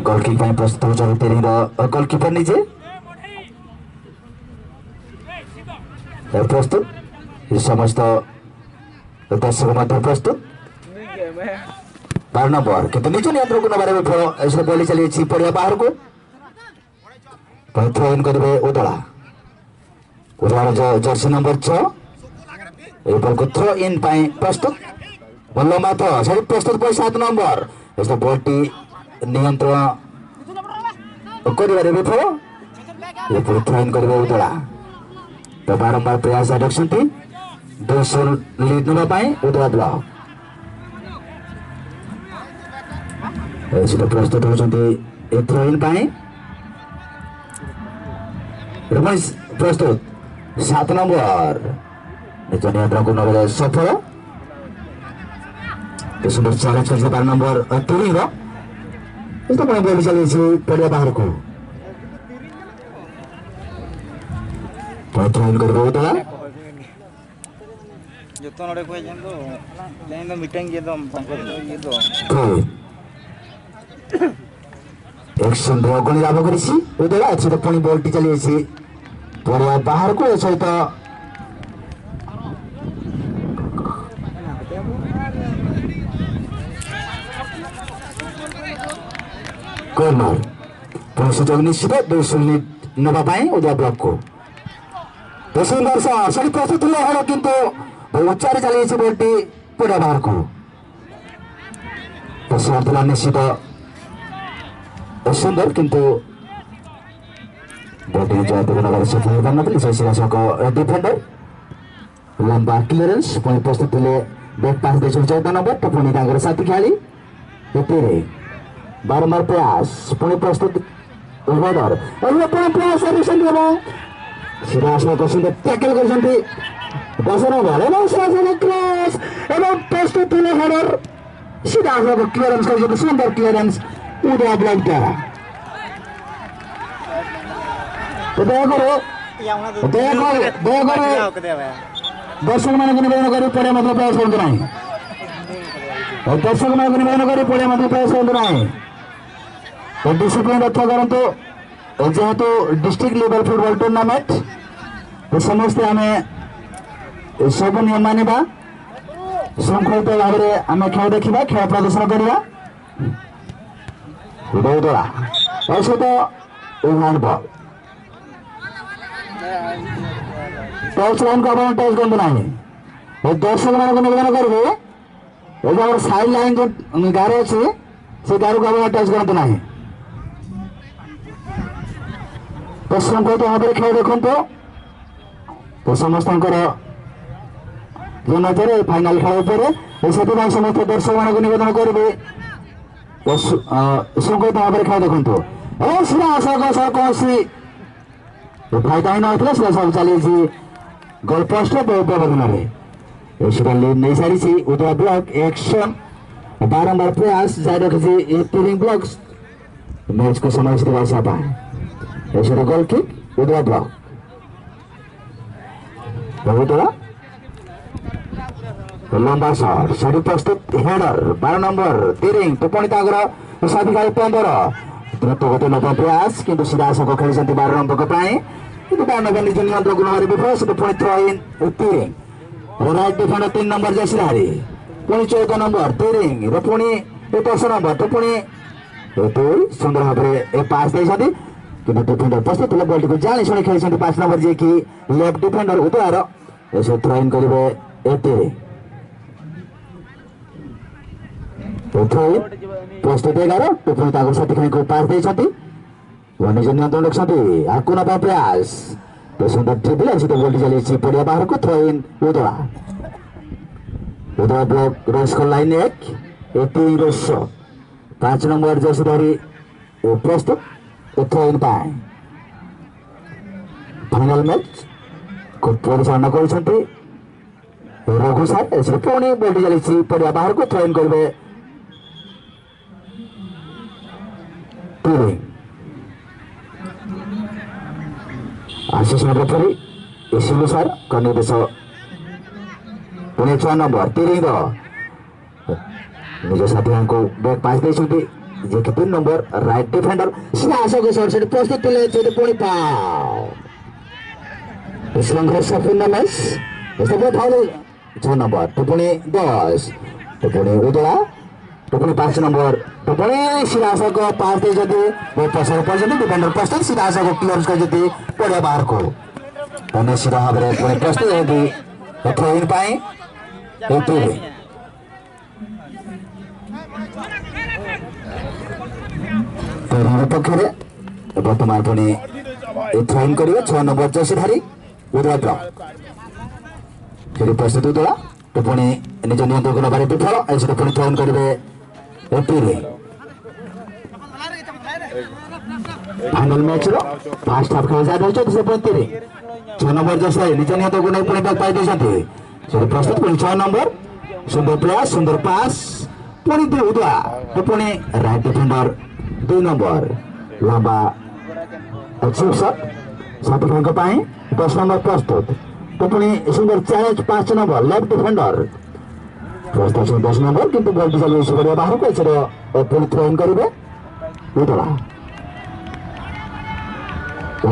ଗୋଲ କିକ୍ ପାଇଁ ପ୍ରସ୍ତୁତ ହେଉଛନ୍ତି ତିରିଂର ଗୋଲକିପର ନିଜେ। ଏ ପ୍ରସ୍ତୁତ, ଏ ସମସ୍ତ ଦର୍ଶକ ମଧ୍ୟ ପ୍ରସ୍ତୁତ। ବାର ନମ୍ବର କିନ୍ତୁ ନିଜ ନିୟନ୍ତ୍ରଣକୁ ନେବାରେ ବିଫଳ। ଏଥିରେ ବଲ୍ ଚାଲିଯାଇଛି ପଡ଼ିଆ ବାହାରକୁ। ପୁଣି ଥ୍ରୋ ଇନ୍ କରିବେ ଉଦଳା। ଉଦଳାର ଜ- ଜର୍ସି ନମ୍ବର ଛଅ। ଏ ବଲ୍କୁ ଥ୍ରୋ ଇନ୍ ପାଇଁ ପ୍ରସ୍ତୁତ। ଭଲ ମାଥ, ସେଠି ପ୍ରସ୍ତୁତ ପାଇଁ ସାତ ନମ୍ବର। ଏଥିରେ ବଲ୍ଟି ନିୟନ୍ତ୍ରଣ କରିବାରେ ବିଫଳ। ଏପରି ଥ୍ରୋ ଇନ୍ କରିବ ଉଦଳା। ତ ବାରମ୍ବାର ପ୍ରୟାସ ଆଡକୁ ଅଛନ୍ତି। ଦୁଇଶହ ଲିଡ୍ ନେବା ପାଇଁ ଉଦଳା ବ୍ଲକ। ଏ ସେଟା ପ୍ରସ୍ତୁତ ହେଉଛନ୍ତି ଏ ଥ୍ରୋ ଇନ୍ ପାଇଁ। ରମେଶ ପ୍ରସ୍ତୁତ। ସାତ ନମ୍ବର। ନିଜ ନିୟନ୍ତ୍ରଣକୁ ନେବାରେ ସଫଳ। ଏ ସୁନ୍ଦର ଚ୍ୟାଲେଞ୍ଜ କରିଛି ବାର ନମ୍ବର, ଅ, ତିନିର। ଏ ତ ପୁଣି ବଲ୍ ଚାଲିଛି ପଡ଼ିଆ ବାହାରକୁ। ପୁଣି ଥ୍ରୋ ଇନ୍ କରିବ ଉଦଳା। ᱡᱚᱛᱚ ᱱᱚᱰᱮ ᱠᱚ ᱦᱮᱡ ᱮᱱ ᱫᱚ, ᱛᱮᱦᱮᱧ ᱫᱚ ᱢᱤᱫᱴᱟᱝ ᱜᱮ ᱫᱚ ᱵᱟᱝᱠᱚ ᱤᱭᱟᱹ ᱫᱚ᱾ ᱦᱳᱭ᱾ ଏକ୍ସନ ର ଗଳି ଲାଭ କରିଛି ଉଦଳା। ଏଥିରେ ପୁଣି ବଲ୍ଟି ଚାଲିଯାଇଛି ପଡ଼ିଆ ବାହାରକୁ। ଏ ସହିତ କର୍ଣ୍ଣର। ପୁଣି ସୁଯୋଗ ନିଶ୍ଚିତ, ଦୁଇଶହ ଲିଡ୍ ନେବା ପାଇଁ ଉଦଳା ବ୍ଲକକୁ। ତ ସୁନ୍ଦର ସହ ସେଠି ପ୍ରସ୍ତୁତ ଥିଲେ ହେଡ଼, କିନ୍ତୁ ବହୁ ଉଚ୍ଚରେ ଚାଲିଯାଇଛି ବଲ୍ଟି ପଡ଼ିଆ ବାହାରକୁ। ତ ସୁନ୍ଦର ଥିଲା ନିଶ୍ଚିତ, ସୁନ୍ଦର, କିନ୍ତୁ ବଲ୍ଟି ନିଜ ହାତକୁ ନେବାରେ ସଫଳ ହୋଇପାରିନଥିଲେ। ସେ ସିରାଜଙ୍କ ଡିଫେଣ୍ଡର। ଲମ୍ବା କ୍ଲିୟରେନ୍ସ, ପୁଣି ପ୍ରସ୍ତୁତ ଥିଲେ ବ୍ୟାକ୍ ପାସ୍ ଦେଇଛନ୍ତି ଚଉଦ ନମ୍ବର, ତ ପୁଣି ତାଙ୍କର ସାଥୀ ଖେଳାଳି ଏଥିରେ ବାରମ୍ବାର ପ୍ରୟାସ, ପୁଣି ପ୍ରସ୍ତୁତ ଉଭୟଦର। ଏବେ ପୁଣି ପ୍ରୟାସ କରିଛନ୍ତି ଏବଂ ସିରାଜଙ୍କ ସୁନ୍ଦର ଟ୍ୟାକଲ କରିଛନ୍ତି ଦଶ ନମ୍ବର ଏବଂ ସିରାଜଙ୍କ କ୍ରସ୍ ଏବଂ ପ୍ରସ୍ତୁତ ଥିଲେ ହେଡର। ସିଧା ସଳଖ କ୍ଲିୟରେନ୍ସ କରିଛନ୍ତି, ସୁନ୍ଦର କ୍ଲିୟରେନ୍ସ ଉଦୟ ବ୍ଲକ ଦ୍ୱାରା। ତ ଦୟାକରି, ଦୟାକରି, ଦୟାକରି ଦର୍ଶକମାନଙ୍କୁ ନିବେଦନ କରି ପଡ଼ିଆ ମଧ୍ୟ ପ୍ରବେଶ କରନ୍ତୁ ନାହିଁ। ଓ ଦର୍ଶକମାନଙ୍କୁ ନିବେଦନ କରି ପଡ଼ିଆ ମଧ୍ୟ ପ୍ରବେଶ କରନ୍ତୁ ନାହିଁ। ତ ଡିସିପ୍ଲିନ ରକ୍ଷା କରନ୍ତୁ। ଓ ଯେହେତୁ ଡିଷ୍ଟ୍ରିକ୍ଟ ଲେଭେଲ ଫୁଟବଲ ଟୁର୍ଣ୍ଣାମେଣ୍ଟ, ତ ସମସ୍ତେ ଆମେ ଏ ସବୁ ନିୟମ ମାନିବା, ଶୃଙ୍ଖଳିତ ଭାବରେ ଆମେ ଖେଳ ଦେଖିବା, ଖେଳ ପ୍ରଦର୍ଶନ କରିବା। ଉଦୟ ଉଦଳା। ତା ସହିତ ଏ ହ୍ୟାଣ୍ଡ ବଲ୍। ଟଚ୍ ଲାଇନ୍କୁ ଆପଣ ଟଚ୍ କରନ୍ତୁ ନାହିଁ। ଏ ଦର୍ଶକମାନଙ୍କୁ ନିବେଦନ କରିବେ, ଏ ଯୋଉ ଆମର ସାଇଡ୍ ଲାଇନ୍ ଯୋଉ ଗାର ଅଛି, ସେ ଗାରକୁ ଆପଣ ଟଚ୍ କରନ୍ତୁ ନାହିଁ। ତ ଶୃଙ୍ଖଳିତ ଭାବରେ ଖେଳ ଦେଖନ୍ତୁ। ତ ସମସ୍ତଙ୍କର ଜନତାରେ ଫାଇନାଲ ଖେଳ ଉପରେ, ଏ ସେଥିପାଇଁ ସମସ୍ତ ଦର୍ଶକମାନଙ୍କୁ ନିବେଦନ କରିବେ, ତ ଶୃ-, ଅ, ଶୃଙ୍ଖଳିତ ଭାବରେ ଖେଳ ଦେଖନ୍ତୁ। ଏବଂ ସିଧା ଆଶା ଆଗକୁ କୌଣସି ଫାଇଦା ହିଁ ନଥିଲା, ସିଧା ସବୁ ଚାଲିଛି ଗୋଲ ପୋଷ୍ଟ ବ୍ୟବଧାନରେ। ଏ ସିଧା ଲିଡ୍ ନେଇସାରିଛି ଉଦୟ ବ୍ଲକ। ଏକ୍ସନ, ବାରମ୍ବାର ପ୍ରୟାସ ଜାରି ରଖିଛି ଏ ତିରିଂ ବ୍ଲକ ମ୍ୟାଚକୁ ସମାପ୍ତ କରିବା ପାଇଁ। ଏ ସିଧା ଗୋଲ କିକ୍, ଉଦୟ ବ୍ଲକ। ବହୁତ ଲମ୍ବା ସଟ୍, ସରି ପ୍ରସ୍ତୁତ ହେଡର, ବାର ନମ୍ବର ତିରିଂ, ତ ପୁଣି ତାଙ୍କର ସାଥୀ ପନ୍ଦର। ଦ୍ରୁତ ଗତି ନବ ପ୍ରୟାସ, କିନ୍ତୁ ସିଧା ଆଶା ଆଗକୁ ଖେଳିଛନ୍ତି ବାର ନମ୍ବରଙ୍କ ପାଇଁ। କିନ୍ତୁ ବାର ନମ୍ବର ନିଜ ନିୟନ୍ତ୍ରଣକୁ ନବାରେ ବିଫଳ, ସେଠୁ ପୁଣି throw in Tiring. Right defender ତିନି ନମ୍ବର ଜେସିଲାରି, ପୁଣି ଚଉଦ ନମ୍ବର ତିରିଂ, ର ପୁଣି ଏ ଦଶ ନମ୍ବର, ତ ପୁଣି ଏ ଦୁଇ ସୁନ୍ଦର ଭାବରେ ଏ ପାସ୍ ଦେଇଛନ୍ତି। କିନ୍ତୁ ଡିଫେଣ୍ଡର ଉପସ୍ଥିତ ଥିଲେ ବଲଟିକୁ ଜାଣି ଶୁଣି ଖେଳିଛନ୍ତି ପାଞ୍ଚ ନମ୍ବର, ଯିଏକି ଲେଫ୍ଟ ଡିଫେଣ୍ଡର ଉଦୟର। ଏ ସେ ଥ୍ରୋ ଇନ୍ କରିବେ ଏତେ। ଥ୍ରୋ ଇନ୍, ପ୍ରସ୍ତୁତ ଏଗାର, ପୁଣି ତାଙ୍କୁ ସାଥୀ ଖାଇଙ୍କୁ ପାସ୍ ଦେଇଛନ୍ତି। ଓ ନିଜ ନିୟନ୍ତ୍ରଣ ରଖିଛନ୍ତି। ଆକୁ ନବା ପ୍ରୟାସ। ତ ସୁନ୍ଦର ଡ୍ରିବଲ, ସେତେ ବଲଟି ଚାଲିଛି ପଡ଼ିଆ ବାହାରକୁ, ଥ୍ରୋ ଇନ୍ ଉଦଳା। ଉଦଳା ବ୍ଲକ ରସ୍ କଲା ଲାଇନ୍ ଏକ, ଏ ତିନି ରସ। ପାଞ୍ଚ ନମ୍ବର ଜର୍ସି ଧରି ଓ ପ୍ରସ୍ତୁତ, ଓ ଥ୍ରୋ ଇନ୍ ପାଇଁ। ଫାଇନାଲ ମ୍ୟାଚକୁ ପରିଚାଳନା କରୁଛନ୍ତି ରଘୁ ସାର୍। ଏଥିରେ ପୁଣି ବଲଟି ଚାଲିଛି ପଡ଼ିଆ ବାହାରକୁ, ଥ୍ରୋ ଇନ୍ କରିବେ ତିରିଂ। ଆଶିଷ ରେଫରୀ, ଇସିଲୁ ସାରଙ୍କ ନିର୍ଦ୍ଦେଶ। ପୁଣି ଛଅ ନମ୍ବର ତିରିଂର ନିଜ ସାଥିଙ୍କୁ ବ୍ୟାକ୍ ପାସ୍ ଦେଇଛନ୍ତି, ଯିଏକି ତିନି ନମ୍ବର ରାଇଟ୍ ଡିଫେଣ୍ଡର। ସିଧା ଆଶକୁ ସଟ୍, ସେଠି ପ୍ରସ୍ତୁତ ଥିଲେ, ସେଠି ପୁଣି ଫାଉଲ। ସଂଘର୍ଷ ଫିଟନେସ୍, ଏସବୁ ଫାଉଲ। ଛଅ ନମ୍ବର, ତ ପୁଣି ଦଶ, ତ ପୁଣି ଉଦଳା, ତ ପୁଣି ପାଞ୍ଚ ନମ୍ବର, ତ ପୁଣି ସିଧା ଆଶକୁ ପାସ୍ ଦେଇଛନ୍ତି, ବହୁତ ପଛରେ ପଡ଼ିଛନ୍ତି, ଡିଫେଣ୍ଡର ପ୍ରସ୍ତୁତ, ସିଧା ଆଶକୁ କ୍ଲିୟର କରିଛନ୍ତି ପଡ଼ିଆ ବାହାରକୁ। ତ ନିଶ୍ଚିତ ଭାବରେ ପୁଣି ପ୍ରସ୍ତୁତ ହେଉଛନ୍ତି ଥ୍ରୋ ଇନ୍ ପାଇଁ। ଏଥିରେ ତ ରଣର ପକ୍ଷରେ ବର୍ତ୍ତମାନ ପୁଣି ଏ ଥ୍ରୋ ଇନ୍ କରିବେ ଛଅ ନମ୍ବର ଜର୍ସି ଧାରୀ ଉଦୟ ବ୍ଲକ। ଫେରି ପ୍ରସ୍ତୁତ ଉଦୟ। ପୁଣି ନିଜ ନିୟନ୍ତ୍ରଣକୁ ନେବାରେ ବିଫଳ। ଏଥିରେ ପୁଣି ଥ୍ରୋ ଇନ୍ କରିବେ ଏପିରେ। ଫାଇନାଲ ମ୍ୟାଚର ଫାଷ୍ଟ ହାଫ ଖେଳ ଜାରି ରହିଛି। ଏଥିରେ ପୁଣି ତିନି ଛଅ ନମ୍ବର ଜର୍ସି ଧାରୀ ନିଜ ନିୟନ୍ତ୍ରଣକୁ ନେଇ ପୁଣି ବ୍ୟାକ୍ ପାଇ ଦେଇଛନ୍ତି। ସେଠି ପ୍ରସ୍ତୁତ ପୁଣି ଛଅ ନମ୍ବର। ସୁନ୍ଦର ପ୍ରୟାସ, ସୁନ୍ଦର ପାସ୍। ପୁଣି ଦୁଇ ଉଦୟ। ପୁଣି ରାଇଟ୍ ଡିଫେଣ୍ଡର ଦୁଇ ନମ୍ବର। ଲମ୍ବା ଏକ୍ସେପ୍ସନ ସାଥୀ ଭାଇଙ୍କ ପାଇଁ। ଦଶ ନମ୍ବର ପ୍ରସ୍ତୁତ। ପୁଣି ସୁନ୍ଦର ଚ୍ୟାଲେଞ୍ଜ ପାଞ୍ଚ ନମ୍ବର ଲେଫ୍ଟ ଡିଫେଣ୍ଡର। ପ୍ରସ୍ତୁତ ଅଛନ୍ତି ଦଶ ନମ୍ବର, କିନ୍ତୁ ବଲଟି ଚାଲିଯାଇଛି ପଡ଼ିଆ ବାହାରକୁ। ଏଥିରେ ପୁଣି ଥ୍ରୋ ଇନ୍ କରିବେ ଉଦୟ।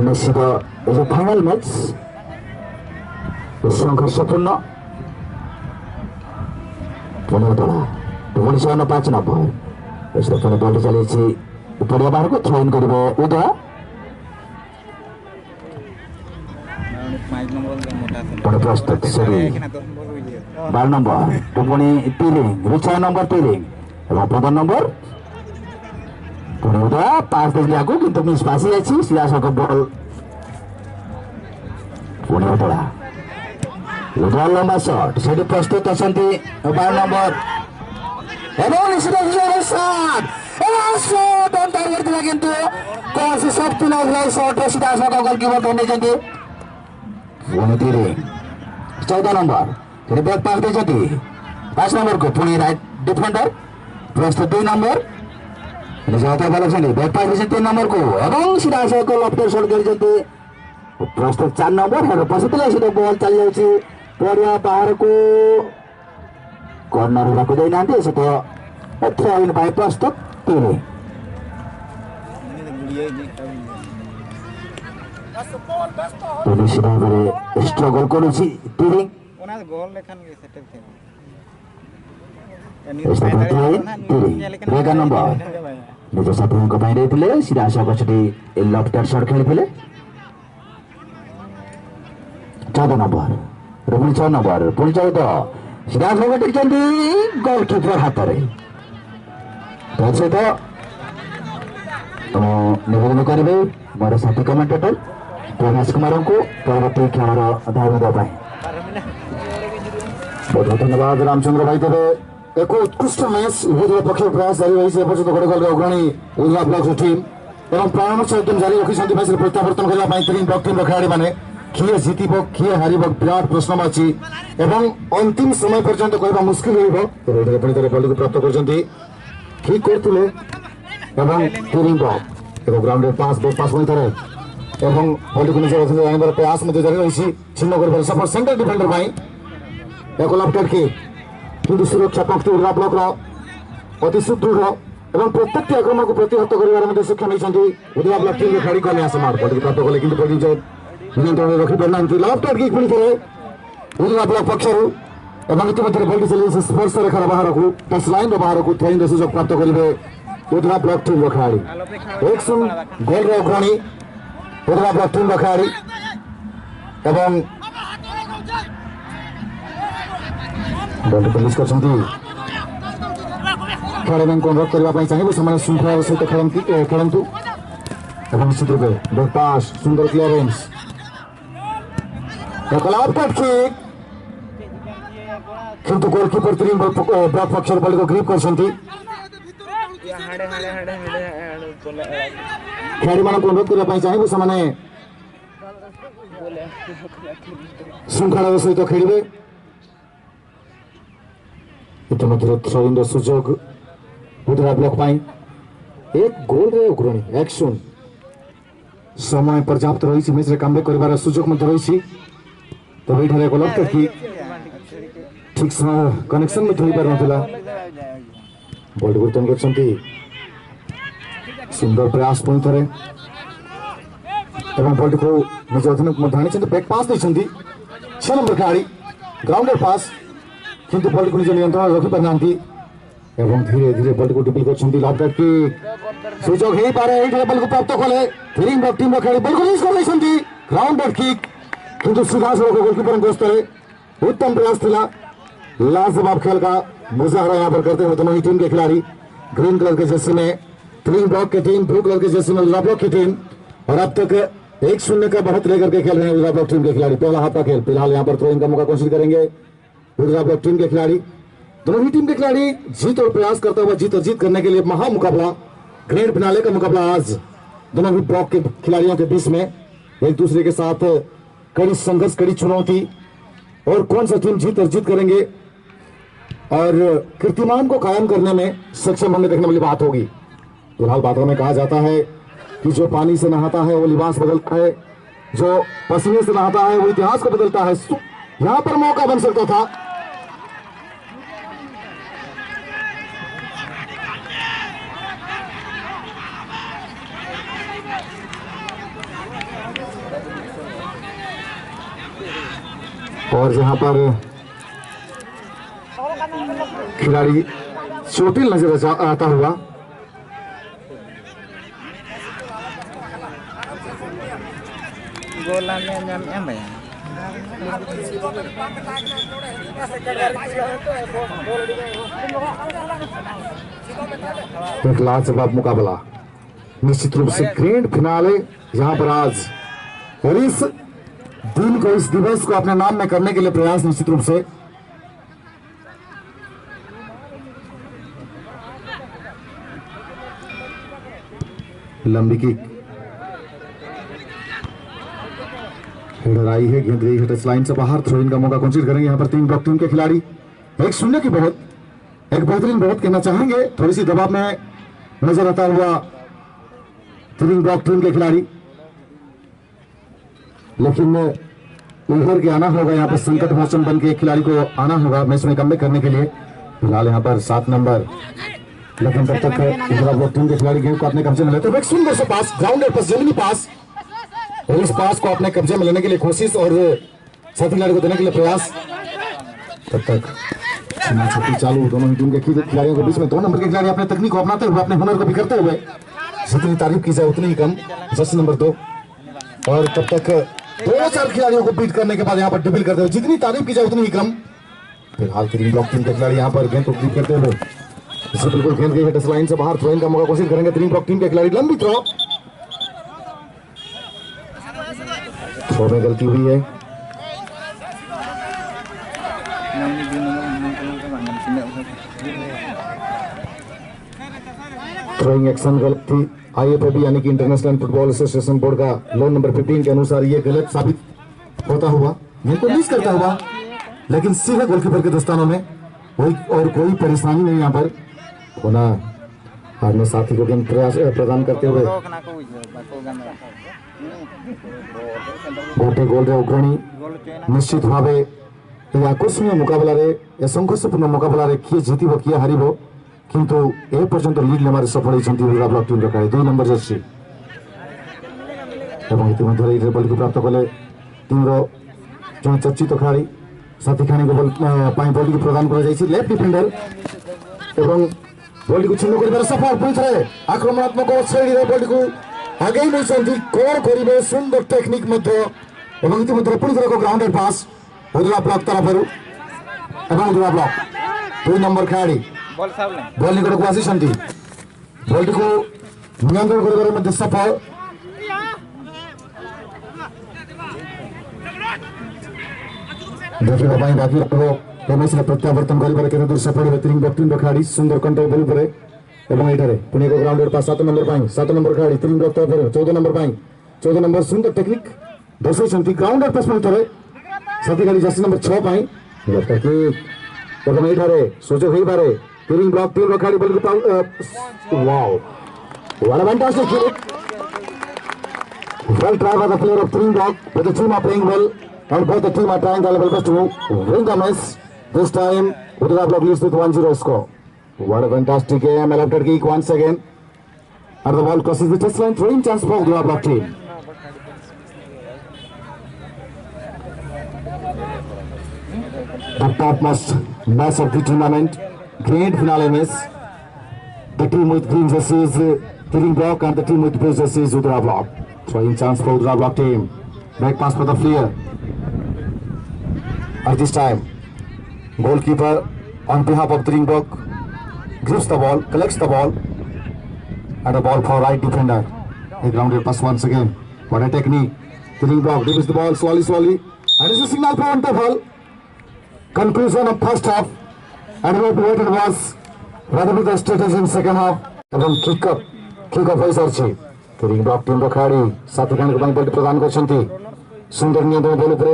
ନିଶ୍ଚିତ ଏ ଯେଉଁ ଫାଇନାଲ ମ୍ୟାଚ ସଂଘର୍ଷପୂର୍ଣ୍ଣ। ପୁଣି ଉଦୟ। ପୁଣି ଛଅ ନମ୍ବର ପାଞ୍ଚ ନମ୍ବର। ଏଥିରେ ପୁଣି ବଲଟି ଚାଲିଛି ପଡ଼ିଆ ବାହାରକୁ। ଥ୍ରୋ ଇନ୍ କରିବେ ଉଦୟ। ପୁଣି ପ୍ରସ୍ତୁତ ସେଠି ବାର ନମ୍ବର। ପୁଣି ତିରିଂ। ଛଅ ନମ୍ବର ତିରିଂ। ଏବଂ ପନ୍ଦର ନମ୍ବର। ପୁଣି ଉଦୟ ପାସ୍ ଦେଇଛନ୍ତି ଆଗକୁ, କିନ୍ତୁ ମିସ୍ ପାସ୍ ହେଇଯାଇଛି। ସିଧାସଳଖ ବଲ୍। ପୁଣି ଉଦୟ। ଉଦୟ ଲମ୍ବା ସଟ୍। ସେଠି ପ୍ରସ୍ତୁତ ଅଛନ୍ତି ବାର ନମ୍ବର। ଏବଂ ନିଶ୍ଚିତ ଭାବରେ ସଟ୍। ଏବଂ ସଟ୍ ଅନ୍ ଟାର୍ଗେଟ ଥିଲା, କିନ୍ତୁ କୌଣସି ଶକ୍ତି ନଥିଲା। ସଟ୍ରେ ସିଧାସଳଖ ଗୋଲକିପର ଧରି ନେଇଛନ୍ତି। ପୁଣି ତିରିଂ। ଚଉଦ ନମ୍ବର। ସେଠି ବ୍ୟାକ୍ ପାସ୍ ଦେଇଛନ୍ତି ପାଞ୍ଚ ନମ୍ବରକୁ। ପୁଣି ରାଇଟ୍ ଡିଫେଣ୍ଡର। ପ୍ରସ୍ତୁତ ଦୁଇ ନମ୍ବର। ନିଜ ହାତ ଭଲ ଅଛନ୍ତି। ବ୍ୟାକ୍ ପାସ୍ ଦେଇଛନ୍ତି ତିନି ନମ୍ବରକୁ। ଏବଂ ସିଧାସଳଖ ଲେଫ୍ଟ ସଟ୍ କରିଛନ୍ତି। ପ୍ରସ୍ତୁତ ଚାରି ନମ୍ବର। ହେଡର ପଶିଥିଲେ, ସିଧା ବଲ୍ ଚାଲି ଯାଉଛି ପଡ଼ିଆ ବାହାରକୁ। କର୍ଣ୍ଣର ହେବାକୁ ଦେଇନାହାନ୍ତି। ସେତ ଥ୍ରୋ ଇନ୍ ପାଇଁ ପ୍ରସ୍ତୁତ ତିନି। ନିଶ୍ଚିତ ଭାବରେ ଷ୍ଟ୍ରଗଲ କରୁଛି ତିରିଂ। ᱚᱱᱟ ᱫᱚ ᱜᱳᱞ ᱞᱮᱠᱷᱟᱱ ᱜᱮ ᱥᱮᱴᱮᱨ ᱠᱮᱫ᱾ ᱮᱥᱴᱟᱵᱞᱤᱥ ᱛᱤᱨᱤ, ᱨᱮᱜᱟ ᱱᱚᱢᱵᱚᱨ᱾ ନିଜ ସାଥିଙ୍କ ପାଇଁ ଦେଇଥିଲେ। ସିଧାସଳଖ ସେଠି ଲେଫ୍ଟ ସଟ୍ ଖେଳିଥିଲେ। ଚଉଦ ନମ୍ବର। ପୁଣି ଛଅ ନମ୍ବର। ପୁଣି ଚଉଦ। ସିଧାସଳଖ ଟେକିଛନ୍ତି ଗୋଲକିପର ହାତରେ। ତା ସହିତ ମୁଁ ନିବେଦନ କରିବି ମୋର ସାଥୀ କମେଣ୍ଟେଟର ରମେଶ କୁମାରଙ୍କୁ ପରବର୍ତ୍ତୀ କ୍ଷଣର ଧାରଣା ଦେବା ପାଇଁ। ବହୁତ ବହୁତ ଧନ୍ୟବାଦ ରାମଚନ୍ଦ୍ର ଭାଇ। ତେବେ ଏକ ଉତ୍କୃଷ୍ଟ ମ୍ୟାଚ୍ ଉଭୟ ଦଳ ପକ୍ଷରୁ ପ୍ରୟାସ ଜାରି ରହିଛି। ଏପର୍ଯ୍ୟନ୍ତ ଗୋଟେ ଗୋଲରେ ଅଗ୍ରଣୀ ଉଦଲା ବ୍ଲକର ଟିମ୍ ଏବଂ ପ୍ରାରମ୍ଭ ଉଦ୍ୟମ ଜାରି ରଖିଛନ୍ତି ମ୍ୟାଚ୍ରେ ପ୍ରତ୍ୟାବର୍ତ୍ତନ କରିବା ପାଇଁ ତିନି ବ୍ଲକ ଟିମ୍ର ଖେଳାଳିମାନେ। କିଏ ଜିତିବ, କିଏ ହାରିବ, ବିରାଟ ପ୍ରଶ୍ନବାଚୀ ଏବଂ ଅନ୍ତିମ ସମୟ ପର୍ଯ୍ୟନ୍ତ କହିବା ମୁସ୍କିଲ ରହିବ। ତେବେ ଏଠାରେ ପୁଣି ଥରେ ବଲଟିକୁ ପ୍ରାପ୍ତ କରିଛନ୍ତି, ଠିକ୍ କରିଥିଲେ ଏବଂ ତିନି ବ୍ଲକ ଏକ ଗ୍ରାଉଣ୍ଡରେ ପାସ୍, ବ୍ୟାକ୍ ପାସ୍ ପୁଣି ଥରେ ଏବଂ ବଲଟିକୁ ନିଜ ଅଧୀନରେ ଆଣିବାର ପ୍ରୟାସ ମଧ୍ୟ ଜାରି ରହିଛି। ଛିନ୍ନ କରିବାର ସଫଳ ସେଣ୍ଟର ଡିଫେଣ୍ଡର ପାଇଁ ଏକ ଲେଫ୍ଟ ହ୍ୟାଣ୍ଡ କିକ୍, କିନ୍ତୁ ସୁରକ୍ଷା ପକ୍ଷ ଉଦଲା ବ୍ଲକର ଅତି ସୁଦୃଢ଼ ଏବଂ ପ୍ରତ୍ୟେକଟି ଆକ୍ରମଣକୁ ପ୍ରତିହତ କରିବାରେ ମଧ୍ୟ ସକ୍ଷମ ହୋଇଛନ୍ତି ଉଦଲା ବ୍ଲକ ଟିମ୍ର ଖେଳାଳି କନ୍ୟା ସମାର। ବଲଟିକୁ ପ୍ରାପ୍ତ କଲେ କିନ୍ତୁ ବଲଟିକୁ ନିୟନ୍ତ୍ରଣରେ ରଖିପାରିନାହାନ୍ତି। ଲେଫ୍ଟ ହ୍ୟାଣ୍ଡ କିକ୍ ପୁଣି ଥରେ ଉଦଲା ବ୍ଲକ ପକ୍ଷରୁ ଏବଂ ଇତିମଧ୍ୟରେ ବଲଟି ଚାଲିଯାଇଛି ସ୍ପର୍ଶ ରେଖାର ବାହାରକୁ, ଟଚ୍ ଲାଇନ୍ର ବାହାରକୁ। ଥ୍ରୋଇନ୍ର ସୁଯୋଗ ପ୍ରାପ୍ତ କରିବେ ଉଦଲା ବ୍ଲକ ଟିମ୍ର ଖେଳାଳି। ଏକ ଶୂନ ଗୋଲରେ ଅଗ୍ରଣୀ ଉଦଲା ବ୍ଲକ ଟିମ୍ର ଖେଳାଳି ଏବଂ ବଲଟିକୁ ରିଲିଜ୍ କରିଛନ୍ତି। ଖେଳାଳିମାନଙ୍କୁ ଅନୁରୋଧ କରିବା ପାଇଁ ଚାହିଁବୁ, ସେମାନେ ଶୃଙ୍ଖଳାର ସହିତ ଖେଳନ୍ତି, ଏ, ଖେଳନ୍ତୁ ଏବଂ ନିଶ୍ଚିତ ରୂପେ ବ୍ୟାକ୍ ପାସ୍, ସୁନ୍ଦର କ୍ଲିୟରେନ୍ସ, ଏକ ଲେଫ୍ଟ ହ୍ୟାଣ୍ଡ କିକ୍, କିନ୍ତୁ ଗୋଲକିପର ତିନି ବ୍ଲକ ପକ୍ଷରୁ ବଲଟିକୁ ଗ୍ରିପ୍ କରିଛନ୍ତି। खेलाड़ी ମାନଙ୍କୁ ଅନୁରୋଧ କରିବା ପାଇଁ ଚାହିଁବୁ, ସେମାନେ ଶୃଙ୍ଖଳାର ସହିତ ଖେଳିବେ। ଇତିମଧ୍ୟରେ ଥ୍ରୋଇନ୍ର ସୁଯୋଗ ଉଦଲା ବ୍ଲକ ପାଇଁ। ଏକ ଗୋଲରେ ଅଗ୍ରଣୀ, ଏକ ଶୂନ। ସମୟ ପର୍ଯ୍ୟାପ୍ତ ରହିଛି, ମ୍ୟାଚ୍ରେ କମ୍ବ୍ୟାକ୍ କରିବାର ସୁଯୋଗ ମଧ୍ୟ ରହିଛି। ତେବେ ଏଠାରେ ଏକ ଲେଫ୍ଟ ହ୍ୟାଣ୍ଡ କିକ୍, ଠିକ୍ ସମୟ କନେକ୍ସନ ମଧ୍ୟ ହୋଇପାରୁନଥିଲା। ବଲଟିକୁ ରିଟର୍ନ କରିଛନ୍ତି, ସୁନ୍ଦର ପ୍ରୟାସ ପୁଣି ଥରେ ଏବଂ ବଲଟିକୁ ନିଜ ଅଧୀନକୁ ମଧ୍ୟ ଆଣିଛନ୍ତି। ବ୍ୟାକ୍ ପାସ୍ ଦେଇଛନ୍ତି ଛଅ ନମ୍ବର ଖେଳାଳି, ଗ୍ରାଉଣ୍ଡର ପାସ୍, କିନ୍ତୁ ବଲଟିକୁ ନିଜ ନିୟନ୍ତ୍ରଣରେ ରଖିପାରିନାହାନ୍ତି ଏବଂ ଧୀରେ ଧୀରେ ବଲଟିକୁ ଡ୍ରିବଲ କରିଛନ୍ତି। ଲେଫ୍ଟ ହ୍ୟାଣ୍ଡ କିକ୍, ସୁଯୋଗ ହେଇପାରେ, ଏଇଠାରେ ବଲକୁ ପ୍ରାପ୍ତ କଲେ ଫିରିଂ ବ୍ଲକ ଟିମ୍ର ଖେଳାଳି, ବଲକୁ ରିଲିଜ୍ କରିଦେଇଛନ୍ତି। ଗ୍ରାଉଣ୍ଡ କିକ୍, କିନ୍ତୁ ସିଧାସଳଖ ଗୋଲକିପରଙ୍କ ହସ୍ତରେ। उत्तम प्रयास थिला। लाजवाब खेल का मुजाहरा यहाँ पर करते हुए दोनों ही टीम के खिलाड़ी। ग्रीन कलर के जर्सी में क्लीन ब्लॉक की टीम, ब्लू कलर के जर्सी में उजला ब्लॉक की टीम। और अब तक एक शून्य का बढ़त लेकर के खेल रहे हैं उदरा ब्लॉक टीम के खिलाड़ी। पहला हाफ का खेल, फिलहाल यहाँ पर थ्रो इन का मौका कोशिश करेंगे उदरा ब्लॉक टीम के खिलाड़ी। दोनों ही टीम के खिलाड़ी जीत और प्रयास करता हुआ जीत अर्जित करने के लिए महामुकाबला, ग्रैंड फिनाले का मुकाबला आज दोनों ही ब्लॉक के खिलाड़ियों के बीच में एक दूसरे के साथ कड़ी संघर्ष, कड़ी चुनौती और कौन सा टीम जीत अर्जित करेंगे और कीर्तिमान को कायम करने में सक्षम होंगे, देखने वाली बात होगी। फिलहाल बातों में कहा जाता है कि जो पानी से नहाता है वो लिबास बदलता है, जो पसीने से नहाता है वो इतिहास को बदलता है। सु- यहाँ पर मौका बन सकता था। और यहाँ पर खिलाड़ी चोटिल नजर आ- आता हुआ। गोला में नाम एम है। एक लाजवाब मुकाबला, निश्चित रूप से ग्रैंड फिनाले यहाँ पर आज। और इस दिन को, इस दिवस को अपने नाम में करने के लिए प्रयास निश्चित रूप से। लंबी किक, हेडर आई है, गेंद गई है टच लाइन से बाहर। थ्रो इन का मौका कोशिश करेंगे यहाँ पर तीन ब्लॉक टीम के खिलाड़ी। एक शून्य की बढ़त, एक बेहतरीन बढ़त कहना चाहेंगे। थोड़ी सी दबाव में नजर आता हुआ तीन ब्लॉक टीम के खिलाड़ी, लेकिन उभर के आना होगा यहाँ पर, संकट मोचन बन के खिलाड़ी को आना होगा मैच में कमबैक करने के लिए। फिलहाल यहाँ पर सात नंबर, लेकिन तब तक उधर वो टीम के खिलाड़ी गेंद को अपने कब्जे में लेते हुए एक सुंदर सा पास, ग्राउंडेड पास, जमीनी पास। और इस पास को अपने कब्जे में लेने के लिए कोशिश और साथी खिलाड़ी को देने के लिए प्रयास। तब तक सीमा छुट्टी चालू, दोनों ही टीम के खिल- खिलाड़ियों के बीच में। दो नंबर के खिलाड़ी अपने तकनीक को अपनाते हुए, अपने हुनर को बिखरते हुए, जितनी तारीफ की जाए उतनी ही कम। जर्सी नंबर दो। और तब तक दो चार खिलाड़ियों को बीट करने के बाद यहाँ पर डबल करते हुए, जितनी तारीफ की जाए उतनी ही कम। फिलहाल तीन ब्लॉक टीम के खिलाड़ी यहाँ पर गेंद को ग्रिप करते हुए, इसे बिल्कुल खेल गई है टच लाइन से बाहर। थ्रो इन का मौका कोशिश करेंगे तीन ब्लॉक टीम के खिलाड़ी। लंबी थ्रो, में गलती हुई है। थ्रोइंग एक्शन गलत थी। आईएफएबी यानी कि इंटरनेशनल फुटबॉल एसोसिएशन बोर्ड का लॉ नंबर फिफ्टीन के अनुसार ये गलत साबित होता हुआ, जिनको मिस करता हुआ, लेकिन सीधे गोलकीपर के दस्तानों में। कोई और कोई परेशानी नहीं यहाँ पर होना। अपने साथी को गेंद प्रयास, अ, प्रदान करते हुए गोटे गोल रे अग्रणी। निश्चित भावे ये आकर्षणीय मुकाबला रे, ये संघर्षपूर्ण मुकाबला रे किए जीतिबो, किए हारिबो, किंतु ए पर्यंत लीड लेमारे सफल होइछंती उर्गा ब्लॉक टीम रे खेलाड़ी दुई नंबर जर्सी। एवं इतिमध्य लीड रे बॉल को प्राप्त कले टीम रो जन चर्चित खेलाड़ी साथी खानी को बॉल, अ, पाई बॉल को प्रदान कर जाइछी लेफ्ट डिफेंडर एवं बॉल को छिन्न कर सफल पुणी थे आक्रमणात्मक शैली रे बॉल को आगे नहीं चलती। कौन करिवे सुंदर टेक्निक मध्य एवं इतिमध्य पुणी थे ग्राउंडेड पास उदला ब्लॉक तरफ एवं उदला ब्लॉक दुई नंबर खेलाड़ी बॉल निकट को आसी शांति। बॉलटीको नियंत्रण କରିବାରେ ମଧ୍ୟ ସଫଳ। ଦେଖିବା ପାଇଁ ବାକି ରହିବ। ଏମ୍ଏସ୍ରେ ପ୍ରତ୍ୟାବର୍ତ୍ତନ କରିବାରେ କେତେ ଦୂର ସଫଳ ହେବେ ତିନି ବକ୍ତିଙ୍କ ଖେଳାଳି। ସୁନ୍ଦର କଣ୍ଟ୍ରୋଲ ବଲ୍ ଉପରେ ଏବଂ ଏଠାରେ ପୁଣି ଏକ ଗ୍ରାଉଣ୍ଡ ପାସ୍ ସାତ ନମ୍ବର ପାଇଁ, ସାତ ନମ୍ବର ଖେଳାଳି ତିନି ବକ୍ତ ଉପରେ ଚଉଦ ନମ୍ବର ପାଇଁ, ଚଉଦ ନମ୍ବର ସୁନ୍ଦର ଟେକ୍ନିକ୍ ଦର୍ଶାଇଛନ୍ତି। ଗ୍ରାଉଣ୍ଡ ପାସ୍ ପୁଣି ଥରେ ସାଥୀ ଗାଡ଼ି ଜର୍ସି ନମ୍ବର ଛଅ ପାଇଁ। ଲେଫ୍ଟ କିକ୍ ଏବଂ ଏଠାରେ ସୁଯୋଗ ହେଇପାରେ। ତିନି ବ୍ଲକ ତିନି ରଖାଡ଼ି ବଲକୁ ପାଉ। Wow, what a fantastic kick. Well try by the player of Tring Block, with the team are playing well and both the team are trying their level best to win the match. This time Udara Block leads with one zero score. What a fantastic game. A left kick once again. And the ball crosses the touchline. Throwing chance for Udara Block team. The topmost match of the tournament, grand finale match. The team with green jerseys, uh, Tring Block, and the team with blue jerseys, Udara Block. Throwing chance for Udara Block team. Back pass for the player. At this time, goalkeeper on behalf of Tring Block grips the ball, collects the ball, and the ball for right defender. A grounded pass once again. What a technique. Tiring Block dribbles the ball slowly, slowly. And it's a signal for interval. Conclusion of first half. And what we waited was rather be the strategy in second half. ଏବଂ kick of, kick of ହୋଇସାରିଛି। Tiring block ଟିମ୍ର ଖେଳାଳି ସାଥୀ ଖାନଙ୍କ ପାଇଁ ball ପ୍ରଦାନ କରିଛନ୍ତି। ସୁନ୍ଦର ନିୟନ୍ତ୍ରଣ ବଲ୍ ଉପରେ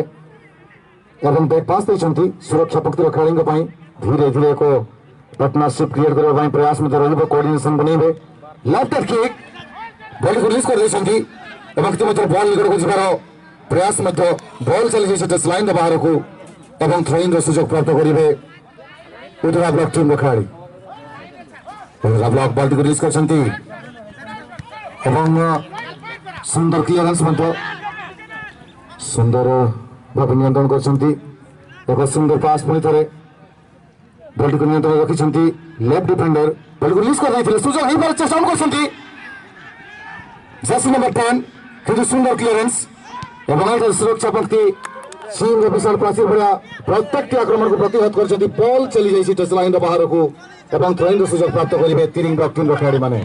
ଏବଂ ବ୍ୟାକ୍ ପାସ୍ ଦେଇଛନ୍ତି ସୁରକ୍ଷା ପକ୍ଷର ଖେଳାଳିଙ୍କ ପାଇଁ। ଧୀରେ ଧୀରେ ଏକ ପାର୍ଟନରସିପ୍ କ୍ରିଏଟ୍ କରିବା ପାଇଁ ପ୍ରୟାସ ମଧ୍ୟ ରହିବ, କୋଅର୍ଡିନେସନ୍ ବନେଇବେ। ଲେଫ୍ଟ କିକ୍, ବଲ୍କୁ ରିଲିଜ୍ କରିଦେଇଛନ୍ତି ଏବଂ ଇତିମଧ୍ୟରେ ବଲ୍ ନିକଟକୁ ଯିବାର ପ୍ରୟାସ ମଧ୍ୟ। ବଲ୍ ଚାଲିଯାଇଛି ଟଚ୍ ଲାଇନ୍ର ବାହାରକୁ ଏବଂ ଥ୍ରୋଇନ୍ର ସୁଯୋଗ ପ୍ରାପ୍ତ କରିବେ ଉଦୁରା ବ୍ଲକ ଟିମ୍ର ଖେଳାଳି। ଉଦୁରା ବ୍ଲକ ବଲ୍ଟିକୁ ରିଲିଜ୍ କରିଛନ୍ତି ଏବଂ ସୁନ୍ଦର କ୍ଲିୟରାନ୍ସ ମଧ୍ୟ। ସୁନ୍ଦର ଭାବେ ନିୟନ୍ତ୍ରଣ କରିଛନ୍ତି। ଏକ ସୁନ୍ଦର ପାସ୍ ପୁଣି ଥରେ। ବଲ୍ଟିକୁ ନିୟନ୍ତ୍ରଣ ରଖିଛନ୍ତି ଲେଫ୍ଟ ଡିଫେଣ୍ଡର। ବଲ୍ଟିକୁ ରିଲିଜ୍ କରିଦେଇଥିଲେ, ସୁଯୋଗ ହେଇପାରେ, ଚେଷ୍ଟା ଆରମ୍ଭ କରିଛନ୍ତି ଜର୍ସି ନମ୍ବର ଟେନ୍, କିନ୍ତୁ ସୁନ୍ଦର କ୍ଲିୟରାନ୍ସ। ଏବଂ ଏଠାରେ ସୁରକ୍ଷା ପକ୍ତି ସିଂହର ବିଶାଳ ପ୍ରାଚୀର ଭଳିଆ ପ୍ରତ୍ୟେକଟି ଆକ୍ରମଣକୁ ପ୍ରତିହତ କରିଛନ୍ତି। ବଲ୍ ଚାଲିଯାଇଛି ଟଚ୍ ଲାଇନ୍ର ବାହାରକୁ ଏବଂ ଥ୍ରୋଇନ୍ର ସୁଯୋଗ ପ୍ରାପ୍ତ କରିବେ ତିରିଂ ବ୍ଲକ ଟିମ୍ର ଖେଳାଳିମାନେ।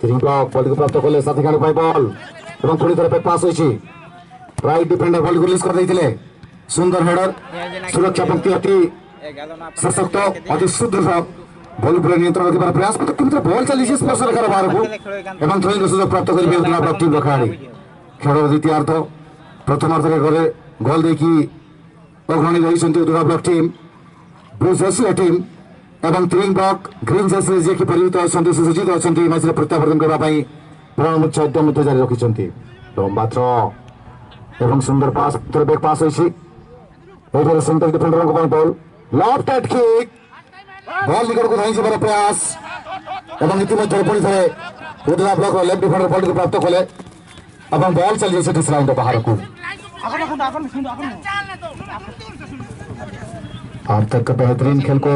ତିରିଂ ବ୍ଲକ ବଲ୍ଟିକୁ ପ୍ରାପ୍ତ କଲେ ସାଥୀ ଖାନ ପାଇଁ ବଲ୍ ଏବଂ ପୁଣି ଥରେ ବ୍ୟାକ୍ ପାସ୍ ହୋଇଛି। ରାଇଟ୍ ଡିଫେଣ୍ଡର ବଲ୍ଟିକୁ ରିଲିଜ୍ କରିଦେଇଥିଲେ। ସୁନ୍ଦର ହେଡର, ସୁରକ୍ଷା ପକ୍ତି ଅତି ସଶକ୍ତ, ଅତି ସୁଦୃଢ଼। ବଲ୍ ଉପରେ ନିୟନ୍ତ୍ରଣ ରଖିବାର ପ୍ରୟାସ, କିନ୍ତୁ କେମିତି ବଲ୍ ଚାଲିଛି ସ୍ପର୍ଶ ରେଖାର ବାହାରକୁ ଏବଂ ଥ୍ରୋଇନ୍ର ସୁଯୋଗ ପ୍ରାପ୍ତ କରିବେ ଉଦୁରା ବ୍ଲକ ଟିମ୍ର ଖେଳାଳି। ଖେଳର ଦ୍ୱିତୀୟାର୍ଦ୍ଧ, ପ୍ରଥମାର୍ଦ୍ଧରେ ଘରେ ଗୋଲ୍ ଦେଇକି ଅଗ୍ରଣୀ ରହିଛନ୍ତି ଉଦୁରା ବ୍ଲକ ଟିମ୍, ବ୍ଲୁ ଜର୍ସିର ଟିମ୍ ଏବଂ ତିରିଂ ବ୍ଲକ ଗ୍ରୀନ୍ ଜର୍ସିରେ ଯିଏକି ପରିଚିତ ଅଛନ୍ତି, ସୁସଜ୍ଜିତ ଅଛନ୍ତି। ମ୍ୟାଚରେ ପ୍ରତ୍ୟାବର୍ତ୍ତନ କରିବା ପାଇଁ ପ୍ରାରମ୍ଭ ଉଦ୍ୟମ ମଧ୍ୟ ଜାରି ରଖିଛନ୍ତି। ଲମ୍ବା ଥ୍ରୋ ଏବଂ ସୁନ୍ଦର ପାସ୍, ବ୍ୟାକ୍ ପାସ୍ ହୋଇଛି। ଏଇଠାରେ ସେଣ୍ଟର ଡିଫେଣ୍ଡରଙ୍କ ପାଇଁ ball. Left head kick, ball ନିକଟକୁ ଧାଇଁ ଯିବାର ପ୍ରୟାସ ଏବଂ ଇତିମଧ୍ୟରେ ପୁଣି ଥରେ ଉଦୁରା ବ୍ଲକର ଲେଫ୍ଟ ଡିଫେଣ୍ଡର ବଲ୍ଟିକୁ ପ୍ରାପ୍ତ କଲେ ଏବଂ ବଲ୍ ଚାଲିଯାଇଛି ଟଚ୍ ଲାଇନ୍ର ବାହାରକୁ। अब तक बेहतरीन खेल को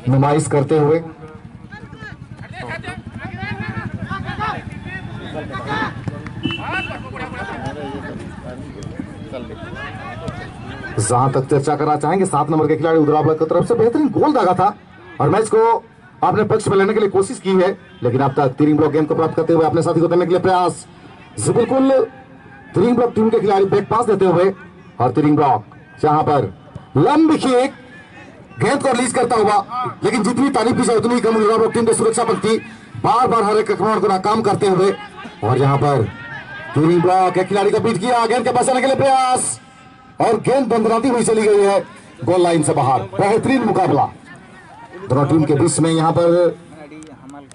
नुमाइश करते हुए जहां तक चर्चा करना चाहेंगे, सात नंबर के खिलाड़ी उदुरा ब्लॉक की तरफ से बेहतरीन गोल दागा था और मैच को अपने पक्ष में लेने के लिए कोशिश की है, लेकिन अब तक तीन ब्लॉक गेंद को प्राप्त करते हुए अपने साथी को देने के लिए प्रयास। जी बिल्कुल, तिरिंग ब्लॉक टीम के खिलाड़ी बैक पास देते हुए, और तिरिंग ब्लॉक जहां पर लंबी किक, गेंद को रिलीज करता हुआ, लेकिन जितनी तारीफ की जाए उतनी कम। उधर टीम के सुरक्षा पंक्ति बार बार हर एक आक्रमण को नाकाम करते हुए, और यहां पर तिरिंग ब्लॉक एक खिलाड़ी को बीट किया, गेंद के पास आने के लिए प्रयास, और गेंद दंदनाती हुई चली गई है गोल लाइन से बाहर। बेहतरीन मुकाबला दोनों टीम के बीच में। यहां पर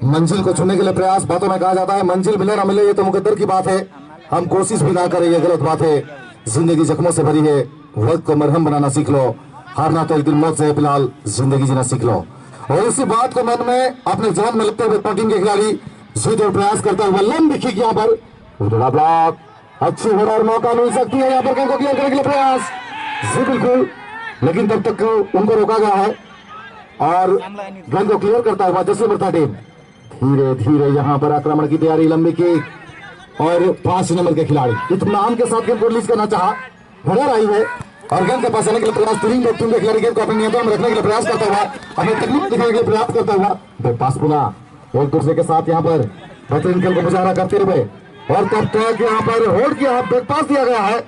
मंजिल को छूने के लिए प्रयास। बातों में कहा जाता है, मंजिल मिले ना मिले, ये तो मुकद्दर की बात है, हम कोशिश भी ना करें, ये गलत बात है। जिंदगी जख्मों से भरी है, वक्त को मरहम बनाना सीख लो। हारना तो एक दिन मौत से है, फिलहाल जिंदगी जीना सीख लो। और इसी बात को मन में, अपने जहन में रखते हुए दोनों टीम के खिलाड़ी जीत और प्रयास करता हुआ लंबी किक यहां पर, उजड़ा ब्लॉक, अच्छी हेडर, मौका मिल सकती है यहां पर गेंद को क्लियर करने के लिए प्रयास। जी बिल्कुल, लेकिन तब तक उनको रोका गया है और गेंद को क्लियर करता हुआ जैसे बरता टीम धीरे धीरे यहां पर आक्रमण की तैयारी, लंबी किक और पांच नंबर के खिलाड़ी इत्मीनान के साथ गेंद को रिलीज करना चाहा, हेडर आई है और गेंद के पास आने के लिए प्रयास, तीन टीम के खिलाड़ी गेंद को अपने नियंत्रण में रखने के लिए प्रयास करता हुआ, अपने तकनीक दिखाने के लिए प्रयास करता हुआ, पास पुनः एक दूसरे के साथ यहां पर बेहतरीन खेल को मुजाहरा करते हुए, और तब तक यहां पर होल्ड किया, बैक पास दिया गया है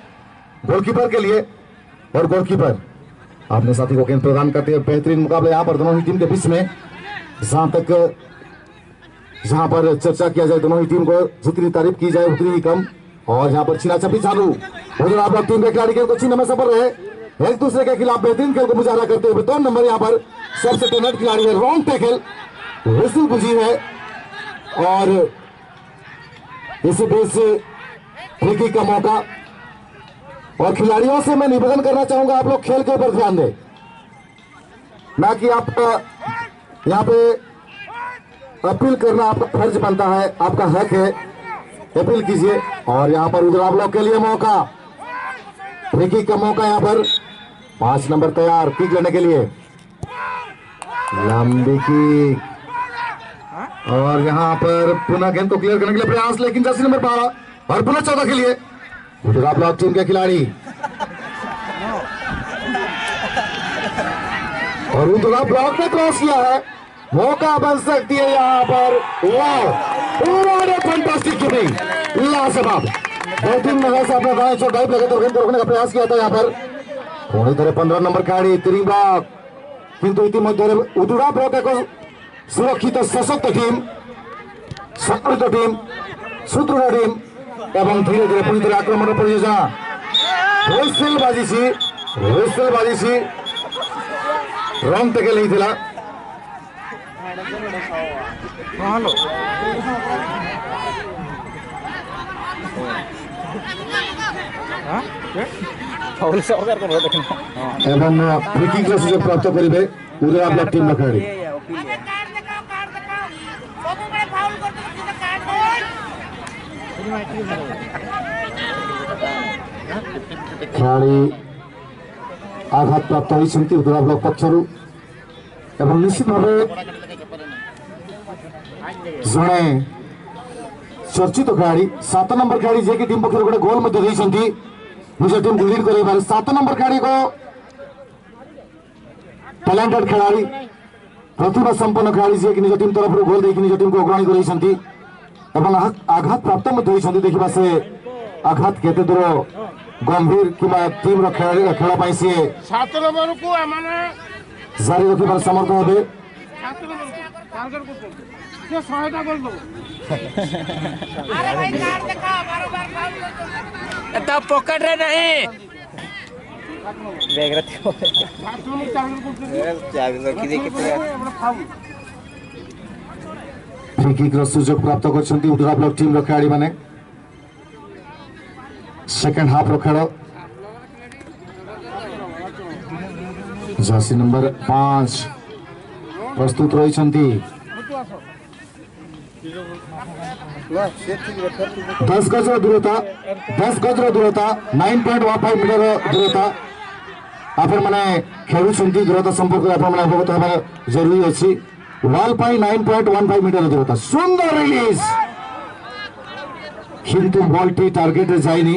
गोलकीपर के लिए और गोलकीपर अपने साथी को गेंद प्रदान करते हुए बेहतरीन मुकाबला यहां पर दोनों ही टीम के बीच में। जहां तक, जहां पर चर्चा किया जाए दोनों ही टीम को, जितनी तारीफ की जाए उतनी ही कम। और यहां पर छीना छपी चालू, उधर आप लोग टीम के खिलाड़ी गेंद को छीनने में सफल रहे, एक दूसरे के खिलाफ बेहतरीन खेल को मुजाहरा करते हुए। दो नंबर यहां पर सबसे टैलेंट खिलाड़ी है, रॉन्ग टैकल, विसिल बुझी है और इसी बीच फ्री किक का मौका। और खिलाड़ियों से मैं निवेदन करना चाहूंगा, आप लोग खेल के ऊपर ध्यान दें, ना कि आप यहाँ पे अपील करना आपका फर्ज बनता है, आपका हक है, अपील कीजिए। और यहाँ पर उधर आप लोग के लिए मौका, फ्री किक का मौका यहाँ पर। पांच नंबर तैयार किक लेने के लिए, लंबी किक, और यहाँ पर पुनः गेंद को क्लियर करने के लिए प्रयास, लेकिन जर्सी नंबर बारह और पुनः चौदह के लिए उजरा ब्लॉक टीम के खिलाड़ी, और उजरा ब्लॉक ने क्रॉस किया है, मौका बन सकती है यहाँ पर। वाह, what a fantastic keeping, लाजवाब। दो तीन महिला से अपना दाएं चोट डाइव लगे तो विन करने का प्रयास किया था यहाँ पर। पुणी ଥରେ ପନ୍ଦର ନମ୍ବର खेलाड़ी तिरिंग ब्लॉक, किंतु इतिमध्य उदुड़ा ब्लॉक एक सुरक्षित सशक्त टीम, सुदृढ़ टीम, सुदृढ़ टीम। ଏବଂ ଧୀରେ ଧୀରେ ପୁଣି ଥରେ ଆକ୍ରମଣ ପରିଯୋଜନା। ହୁଇସିଲ ବାଜିଛି, ହୁଇସିଲ ବାଜିଛି। ରନ୍ ଟେକେଲ ହେଇଥିଲା। ଏବଂ ଫ୍ରି କିକ୍ର ସୁଯୋଗ ପ୍ରାପ୍ତ କରିବେ ଉଦୁଡ଼ା ବ୍ଲକ ଟିମ୍ର ଖେଳାଳି। खेलाड़ी आघात प्राप्त होती उदुड़ा ब्लक पक्षर। निश्चित भाव जड़े चर्चित खेलाड़ी, सात नंबर खेलाड़ी जे कि टीम पक्षर गोटे गोल निज टीम को लीड कर सात नंबर खेलाड़ी को टैलेंटेड खेलाड़ी, प्रतिभा संपन्न खेलाड़ी जे कि निज टीम तरफ गोल देकर निज टीम को अग्रणी कर। आघात प्राप्त देखा से आघात केते दूर गंभीर कि टीम खेल सी सात नंबर को जारी रखिबार समर्थ हे। पकेट रे नहीं। बैग रखते हो। चाबी रखी देखिए। फ्री किक रो सुजोग प्राप्त करछंती उदुड़ा ब्लक टीम रो खिलाड़ी माने। सेकंड हाफ रो खेल। जर्सी नंबर पाँच प्रस्तुत रहिछंती। दस गज रो दूरता, दस गज रो दूरता, nine point one five metre रो दूरता। आपण माने खेलुछंती दूरता संपर्क आपण माने अवगत हबार जरूरी अछि। वॉल पाई nine point one five metre दूरता, सुंदर रिलीज, किंतु बॉल टी टार्गेट रे जाइनी।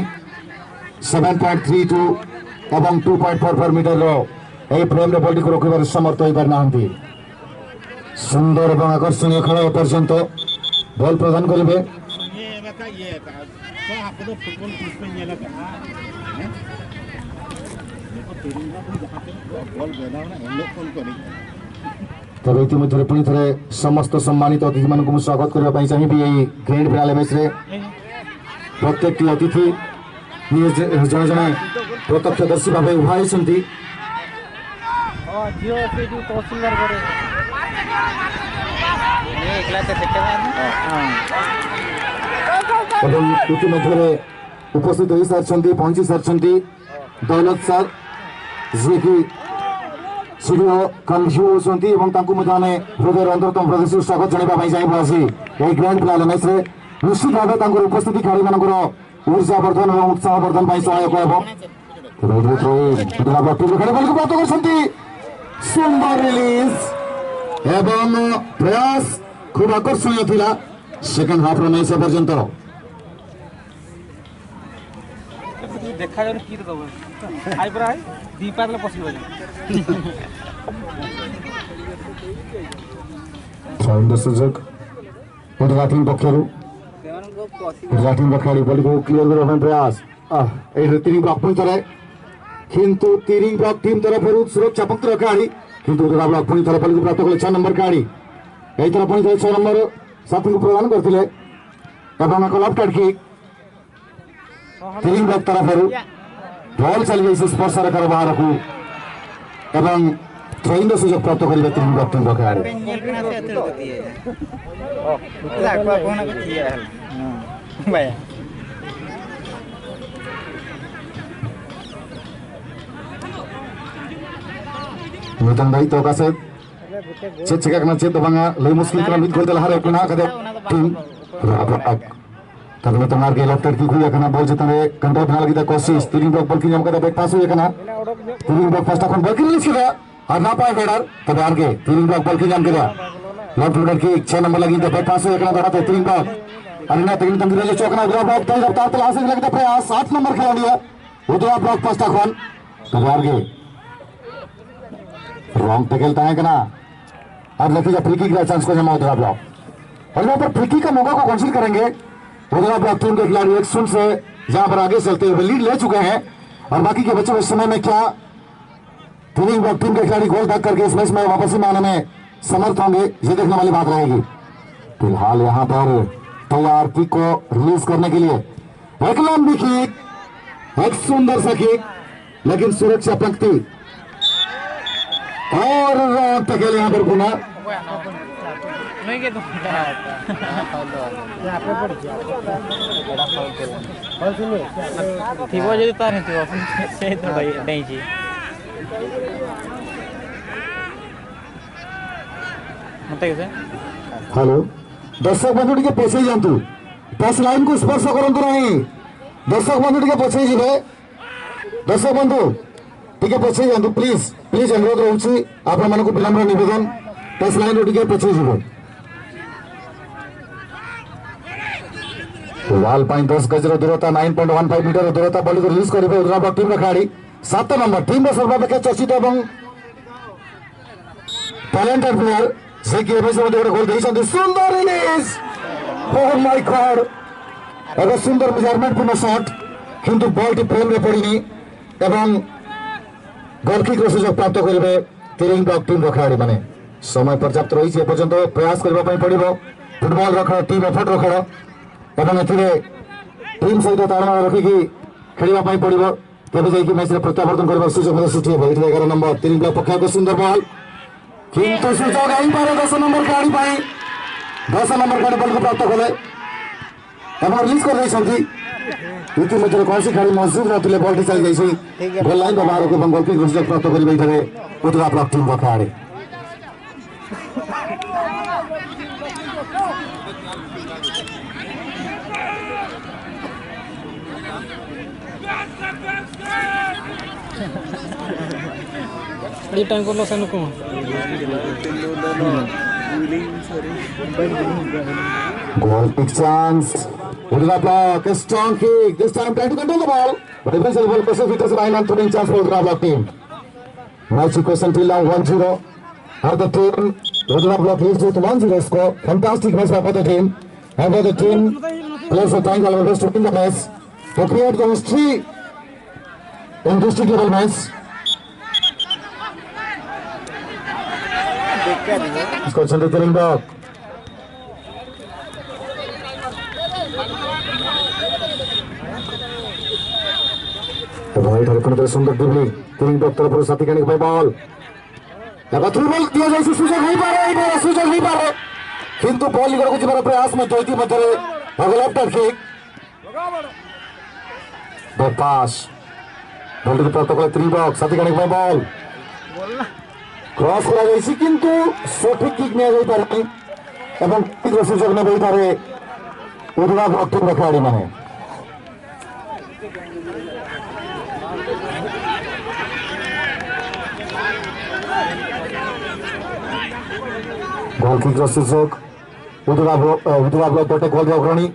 सेवन पॉइंट थ्री टू एवं two point four four metre रो ए फ्रेम रे बॉल टी को रोकिबार समर्थ होई पार नाहंती। सुंदर एवं आकर्षणीय खेल पर्यंत बॉल प्रदान करिवे। ᱟᱯᱮ ᱫᱚ ᱯᱷᱩᱴᱵᱚᱞ ᱛᱤᱥ ᱯᱮ ᱧᱮᱞ ᱟᱠᱟᱫᱼᱟ? ᱦᱮᱸ? ᱱᱩᱠᱩ ᱛᱤᱨᱤᱧ ᱦᱟᱸᱜ ᱡᱟᱦᱟᱸ ᱛᱤᱱᱟᱹᱜ ᱠᱚ ᱵᱚᱞ ᱵᱮᱱᱟᱣ ᱮᱱᱟ, ᱮᱱ ᱦᱤᱞᱳᱜ ᱠᱷᱚᱱ ᱠᱚ ᱮᱱᱮᱡ ᱠᱟᱱᱟ᱾ ᱛᱚᱵᱮ ᱤᱛᱤᱢᱚᱫᱽᱫᱷᱮ ᱨᱮ ᱯᱩᱱᱤ ଥରେ ସମସ୍ତ ସମ୍ମାନିତ ଅତିଥିମାନଙ୍କୁ ମୁଁ ସ୍ୱାଗତ କରିବା ପାଇଁ ଚାହିଁବି ଏହି ଗ୍ରାଣ୍ଡ ଫିନାଲେ ମ୍ୟାଚରେ। ପ୍ରତ୍ୟେକଟି ଅତିଥି ନିଜ ଜଣେ ଜଣେ ପ୍ରତ୍ୟକ୍ଷଦର୍ଶୀ ଭାବେ ଉଭା ହେଇଛନ୍ତି। ହଁ, ଝିଅ ସେଇଠୁ ତହସିଲଦାର ଘରେ। ଏ ଏକଲା ତ ସେଟା ନା। ଏବଂ ଇତିମଧ୍ୟରେ ଉପସ୍ଥିତ ହୋଇସାରିଛନ୍ତି, ପହଞ୍ଚି ସାରିଛନ୍ତି ଦୌଲତ ସାର୍, ଯିଏକି ସିଡିଓ କନଭ୍ୟୁ ହେଉଛନ୍ତି ଏବଂ ତାଙ୍କୁ ମଧ୍ୟ ଆମେ ହୃଦୟର ଅନ୍ତରତମ ପ୍ରଦେଶରୁ ସ୍ୱାଗତ ଜଣାଇବା ପାଇଁ ଚାହିଁବୁ ଆଜି ଏହି ଗ୍ରାଣ୍ଡ ଫିନାଲେ ମ୍ୟାଚରେ। ନିଶ୍ଚିତ ଭାବେ ତାଙ୍କର ଉପସ୍ଥିତି ଖେଳାଳିମାନଙ୍କର ऊर्जा वर्धन एवं उत्साह वर्धन ପାଇଁ ସହାୟକ ହେବ। ସୁନ୍ଦର ରିଲିଜ ଏବଂ ପ୍ରୟାସ ଖୁବ ଆକର୍ଷଣୀୟ ଥିଲା ସେକେଣ୍ଡ ହାଫର ମ୍ୟାଚ ପର୍ଯ୍ୟନ୍ତ। ଦେଖାଯାଉନି କିଏ ଦବ। ଆଇ ପରା ଆଇ ଦି ପାଦ ପଶିବ। ସୁଯୋଗ। ଉଦ୍ଘାଟନ ପକ୍ଷରୁ ଉଦ୍ଘାଟନ ପକ୍ଷରୁ ବଲକୁ କ୍ଲିୟର କରିବା ପାଇଁ ପ୍ରୟାସ। ଆହ, ଏଇଠି ତିନି ବ୍ଲକ ପୁଣି ଥରେ। କିନ୍ତୁ ତିନି ବ୍ଲକ ଟିମ୍ ତରଫରୁ ସୁରକ୍ଷା ପକ୍ଷର କାହାଣୀ। କିନ୍ତୁ ଉଦ୍ଘାଟନ ବ୍ଲକ ପୁଣି ଥରେ ବଲକୁ ପ୍ରାପ୍ତ କଲେ ଛଅ ନମ୍ବର କାହାଣୀ। ଏଇଥର ପୁଣି ଥରେ ଛଅ ନମ୍ବର ସାଥିଙ୍କୁ ପ୍ରଦାନ କରିଥିଲେ ଏବଂ ଏକ ଲେଫ୍ଟ ହ୍ୟାଣ୍ଡ କିକ୍। ତିନି ବ୍ଲକ ତରଫରୁ ବଲ୍ ଚାଲିଯାଇଛି ସ୍ପର୍ଶରେଖାର ବାହାରକୁ ଏବଂ ଥ୍ରୋଇଂର ସୁଯୋଗ ପ୍ରାପ୍ତ କରିବେ ତିନି ବ୍ଲକ ଟିମ୍ର ଖେଳାଳି। ᱢᱤᱫᱴᱟᱝ ᱫᱟᱭᱤᱛᱛᱚ ᱚᱠᱟ ᱥᱮᱫ ᱪᱮᱫ ᱪᱤᱠᱟᱹᱜ ᱠᱟᱱᱟ ᱪᱮᱫ ᱫᱚ ᱵᱟᱝᱟ ᱞᱟᱹᱭ ᱢᱩᱥᱠᱤᱞ ᱠᱟᱱᱟ᱾ ᱢᱤᱫ ᱜᱳᱞ ᱛᱮ ᱞᱟᱦᱟᱨᱮ ᱢᱮᱱᱟᱜ ᱟᱠᱟᱫᱮ ᱴᱤᱢ ᱨᱟᱵᱟᱜ᱾ ᱛᱟᱦᱞᱮ ᱱᱤᱛᱚᱝ ᱟᱨᱜᱮ ᱞᱮᱯᱷᱴ ᱦᱮᱱᱰ ᱠᱤᱠ ᱦᱩᱭ ᱟᱠᱟᱱᱟ᱾ ᱵᱚᱞ ᱪᱮᱛᱟᱱ ᱨᱮ ᱠᱚᱱᱴᱨᱳᱞ ᱵᱮᱱᱟᱣ ᱞᱟᱹᱜᱤᱫ ᱠᱳᱥᱤᱥ᱾ ᱛᱤᱨᱤᱝ ᱵᱞᱚᱠ ᱵᱚᱞ ᱠᱤᱱ ᱧᱟᱢ ᱠᱟᱫᱟ, ᱵᱮᱠ ᱯᱟᱥ ᱦᱩᱭ ᱟᱠᱟᱱᱟ᱾ ᱛᱤᱨᱤᱝ ᱵᱞᱚᱠ ᱯᱟᱥᱴᱟ ᱠᱷᱚᱱ ᱵᱚᱞ ᱠᱤᱱ ᱨᱤᱞᱤᱡᱽ ᱠᱮᱫᱟ ᱟᱨ ᱱᱟᱯᱟᱭ ᱦᱮᱰᱟᱨ, ᱛᱚᱵᱮ ᱟᱨᱜᱮ ᱛᱤᱨᱤᱝ ᱵᱞᱚᱠ ᱵᱚᱞ ᱠᱤᱱ ᱧᱟᱢ ᱠᱮᱫᱟ᱾ ᱞᱮᱯᱷᱴ ᱦᱮᱱᱰ ᱠᱤᱠ ᱪᱷᱚ ᱱᱚᱢᱵᱚᱨ ᱞᱟᱹᱜᱤᱫ ᱫᱚ ᱵᱮᱠ ᱯᱟᱥ ᱦᱩᱭ ᱟᱠᱟᱱᱟ ᱫᱚᱦᱲᱟ ᱛᱮ ᱛᱤᱨᱤᱝ ᱵᱞᱚᱠ᱾ ᱟᱨ ᱤᱱᱟᱹ ᱛᱮᱜᱮ ᱱᱤᱛᱚᱝ ᱜᱤᱨᱟᱹ ᱚᱪᱚᱜ ᱠᱟᱱᱟ᱾ ᱩᱫᱽᱨᱟ ᱵᱞᱚᱠ ᱛᱮ ᱨᱟᱯᱛᱟᱨ ᱛᱮ ᱞᱟᱦᱟ ᱥᱮᱫ ᱞᱟᱹᱜᱤᱫ ᱯᱨᱚᱭᱟᱥ ᱟᱴ ᱱᱚᱢᱵᱚᱨ ᱠᱷᱮᱞᱳᱰᱤᱭᱟᱹ ᱩᱫᱽᱨᱟ ᱵᱞᱚᱠ ᱯᱟᱥᱴᱟ ᱠᱷᱚᱱ᱾ ᱛᱚᱵᱮ ᱟᱨᱜᱮ ᱨᱚᱝ ᱴᱮᱠᱮᱞ ᱛᱟᱦᱮᱸ ᱠᱟᱱᱟ᱾ ᱟᱨ ᱱᱤᱛᱚᱜ ᱯᱷᱨᱤ ᱠᱤᱠ ᱨᱮᱭᱟᱜ ᱪᱟᱱᱥ ᱠᱚ ᱧᱟᱢᱟ ᱩᱫᱽᱨᱟ ᱵᱞᱚᱠ᱾ ᱟᱨ ᱱᱚᱣᱟ ᱯᱚᱨ ᱯᱷᱨᱤ ᱠᱤᱠ ᱠᱟ ᱢᱚᱣᱠᱟ ᱠᱚ ᱠᱚᱱᱥᱤᱰ ᱠᱟᱨᱮᱸᱜᱮ᱾ उधर आप टीम के खिलाड़ी एक्शन से जहां पर आगे चलते हुए लीड ले चुके हैं और बाकी के बचे हुए समय में क्या तीन बार टीम के खिलाड़ी गोल दाग करके इस मैच में वापसी में आने में समर्थ होंगे, ये देखने वाली बात रहेगी। फिलहाल यहाँ पर तैयार किक को रिलीज करने के लिए एक लंबी किक, एक सुंदर सा किक, लेकिन सुरक्षा पंक्ति और रॉन्ग टैकल यहाँ पर पुनः। ଥିବ ଯଦି ତାର ହେଇଥିବ। ସେଇ ତ ଭାଇ ଡେଇଁଛି। ମତେ କିସ? ହ୍ୟାଲୋ, ଦର୍ଶକ ବନ୍ଧୁ ଟିକେ ପଛେଇ ଯାଆନ୍ତୁ, ଟଚ୍ ଲାଇନ୍ କୁ ସ୍ପର୍ଶ କରନ୍ତୁ ନାହିଁ। ଦର୍ଶକ ବନ୍ଧୁ ଟିକେ ପଛେଇ ଯିବେ। ଦର୍ଶକ ବନ୍ଧୁ ଟିକେ ପଛେଇ ଯାଆନ୍ତୁ ପ୍ଲିଜ୍, ପ୍ଲିଜ୍ ଅନୁରୋଧ ରହୁଛି ଆପଣମାନଙ୍କୁ ବିନମ୍ର ନିବେଦନ, ଟଚ୍ ଲାଇନ୍ ରୁ ଟିକେ ପଛେଇ ଯିବେ। ୱାଲ୍ ପାଇଁ ଦଶ ଗଜର ଦୂରତା, nine point one five metre ଦୂରତା, ବଲକୁ ରିଲିଜ୍ କରିବେ ଉଦ୍ରାପ ଟିମ୍ର ଖେଳାଳି। ସାତ ନମ୍ବର, ଟିମ୍ର ସର୍ବାପେକ୍ଷା ଚର୍ଚ୍ଚିତ ଏବଂ ଟ୍ୟାଲେଣ୍ଟେଡ୍ ପ୍ଲେୟାର, ଯିଏକି ଏବେ ସେ ମଧ୍ୟ ଗୋଟେ ଗୋଲ୍ ଦେଇଛନ୍ତି। ସୁନ୍ଦର ରିଲିଜ୍, oh my God, ଏକ ସୁନ୍ଦର ମେଜରମେଣ୍ଟ ପୂର୍ଣ୍ଣ ସଟ୍, କିନ୍ତୁ ବଲ୍ ଟି ଫ୍ରେମ୍ ରେ ପଡ଼ିନି ଏବଂ ଗୋଲ୍ କିକ୍ ର ସୁଯୋଗ ପ୍ରାପ୍ତ କରିବେ ତିରିଂ ବ୍ଲକ ଟିମ୍ ର ଖେଳାଳିମାନେ। ସମୟ ପର୍ଯ୍ୟାପ୍ତ ରହିଛି, ଏପର୍ଯ୍ୟନ୍ତ ପ୍ରୟାସ କରିବା ପାଇଁ ପଡ଼ିବ ଫୁଟବଲ ର ଖେଳ, ଟିମ୍ ଏଫର୍ଟ ର ଖେଳ ଏବଂ ଏଥିରେ ଟିମ୍ ସହିତ ତାଳମେଳ ରଖିକି ଖେଳିବା ପାଇଁ ପଡ଼ିବ। ତେବେ ଯାଇକି ମ୍ୟାଚ୍ ରେ ପ୍ରତ୍ୟାବର୍ତ୍ତନ କରିବାର ସୁଯୋଗ ମଧ୍ୟ ସୃଷ୍ଟି ହେବ। ଏଇଠି ଏଗାର ନମ୍ବର ତିରିଂ ବ୍ଲକ ପକ୍ଷରୁ ଏକ ସୁନ୍ଦର ବଲ୍, କିନ୍ତୁ ସୁଯୋଗ ହେଇପାରେ ଦଶ ନମ୍ବର ଖେଳାଳି ପାଇଁ। ଦଶ ନମ୍ବର ଖେଳାଳି ବଲ୍ କୁ ପ୍ରାପ୍ତ କଲେ ଏବଂ ରିଲିଜ୍ କରିଦେଇଛନ୍ତି। ଇତିମଧ୍ୟରେ କୌଣସି ଖେଳାଳି ମୌଜୁଦ ନଥିଲେ, ବଲ୍ ଟି ଚାଲି ଯାଇଛି ଗୋଲ୍ ଲାଇନ୍ ବାହାରକୁ ଏବଂ ଗୋଲ୍ କିକ୍ ସୁଯୋଗ ପ୍ରାପ୍ତ କରିବେ ଏଠାରେ ଉଦ୍ରାପ ବ୍ଲକ ଟିମ୍ ର ଖେଳାଳି। ᱟᱹᱰᱤ ᱴᱟᱭᱤᱢ ᱠᱚ ᱞᱚᱥ ᱮᱱ ᱱᱩᱠᱩ ᱢᱟ᱾ Goal kick chance. Udra block, a strong kick. This time try to control the ball. But eventually ball passes, it is line and throwing chance for Udra block team. Match equation till now one zero. At the team, Udra block leads with one zero score. Fantastic match by both the team. And for the team, Players of Thank Alvarez to win the match. To create the history in district level match. Score center Tiring Block. এবং ଏଠାରେ ପୁଣି ଥରେ ସୁନ୍ଦର dribbling. Tiring block ତରଫରୁ ସାଥୀ କାଣିକ ପାଇଁ ball. ଏକ through ball ଦିଆଯାଇଛି, ସୁଯୋଗ ହେଇପାରେ, ଏଇଭଳିଆ ସୁଯୋଗ ହେଇପାରେ। କିନ୍ତୁ ବଲ୍ ନିକଟକୁ ଯିବାର ପ୍ରୟାସ ମଧ୍ୟ ଇତିମଧ୍ୟରେ ଏକ ଲେଫ୍ଟ ହ୍ୟାଣ୍ଡ କିକ୍। ପାସ୍। ବଲ୍ଟିକୁ ପ୍ରାପ୍ତ କଲେ ତିରିଂ ବ୍ଲକ, ସାଥୀ କାଣିକ ପାଇଁ ବଲ୍। କ୍ରସ୍ କରାଯାଇଛି, କିନ୍ତୁ ସଠିକ୍ କିକ୍ ନିଆଯାଇପାରିନି ଏବଂ କିକ୍ର ସୁଯୋଗ ନେବେ ଏଠାରେ ଉଦୁଡ଼ା ବ୍ଲକ ଟିମ୍ର ଖେଳାଳିମାନେ। ଗୋଲ୍ କିକ୍ର ସୁଯୋଗ। ଉଦୁଡ଼ା ବ୍ଲ-, ଅ, ଉଦୁଡ଼ା ବ୍ଲକ ଗୋଟେ ଗୋଲ୍ ଅଗ୍ରଣୀ।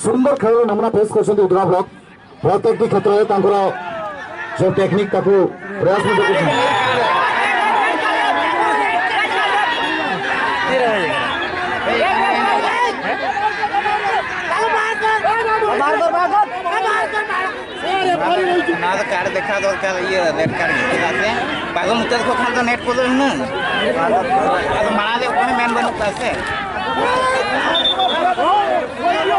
ସୁନ୍ଦର ଖେଳର ନମୁନା ପେଶ କରିଛନ୍ତି ଉଦୁଡ଼ା ବ୍ଲକ। ପ୍ରତ୍ୟେକଟି କ୍ଷେତ୍ରରେ ତାଙ୍କର ଯେଉଁ ଟେକ୍ନିକ୍, ତାକୁ ପ୍ରୟାସ ମଧ୍ୟ କରୁଛନ୍ତି। ନା ତ କାର୍ଡ ଦେଖା ଦରକାର, ଇଏ ରେଡ୍ କାର୍ଡ ଘିତିଲା ସେ। ପାଗ ମୁତେ ଦେଖ ଖାଲି ତ ନେଟ୍ ପୋଲ ନୁହଁ। ଆଉ ତ ମାଣାରେ କଣ ମ୍ୟାନ୍ ବନୁତା ସେ।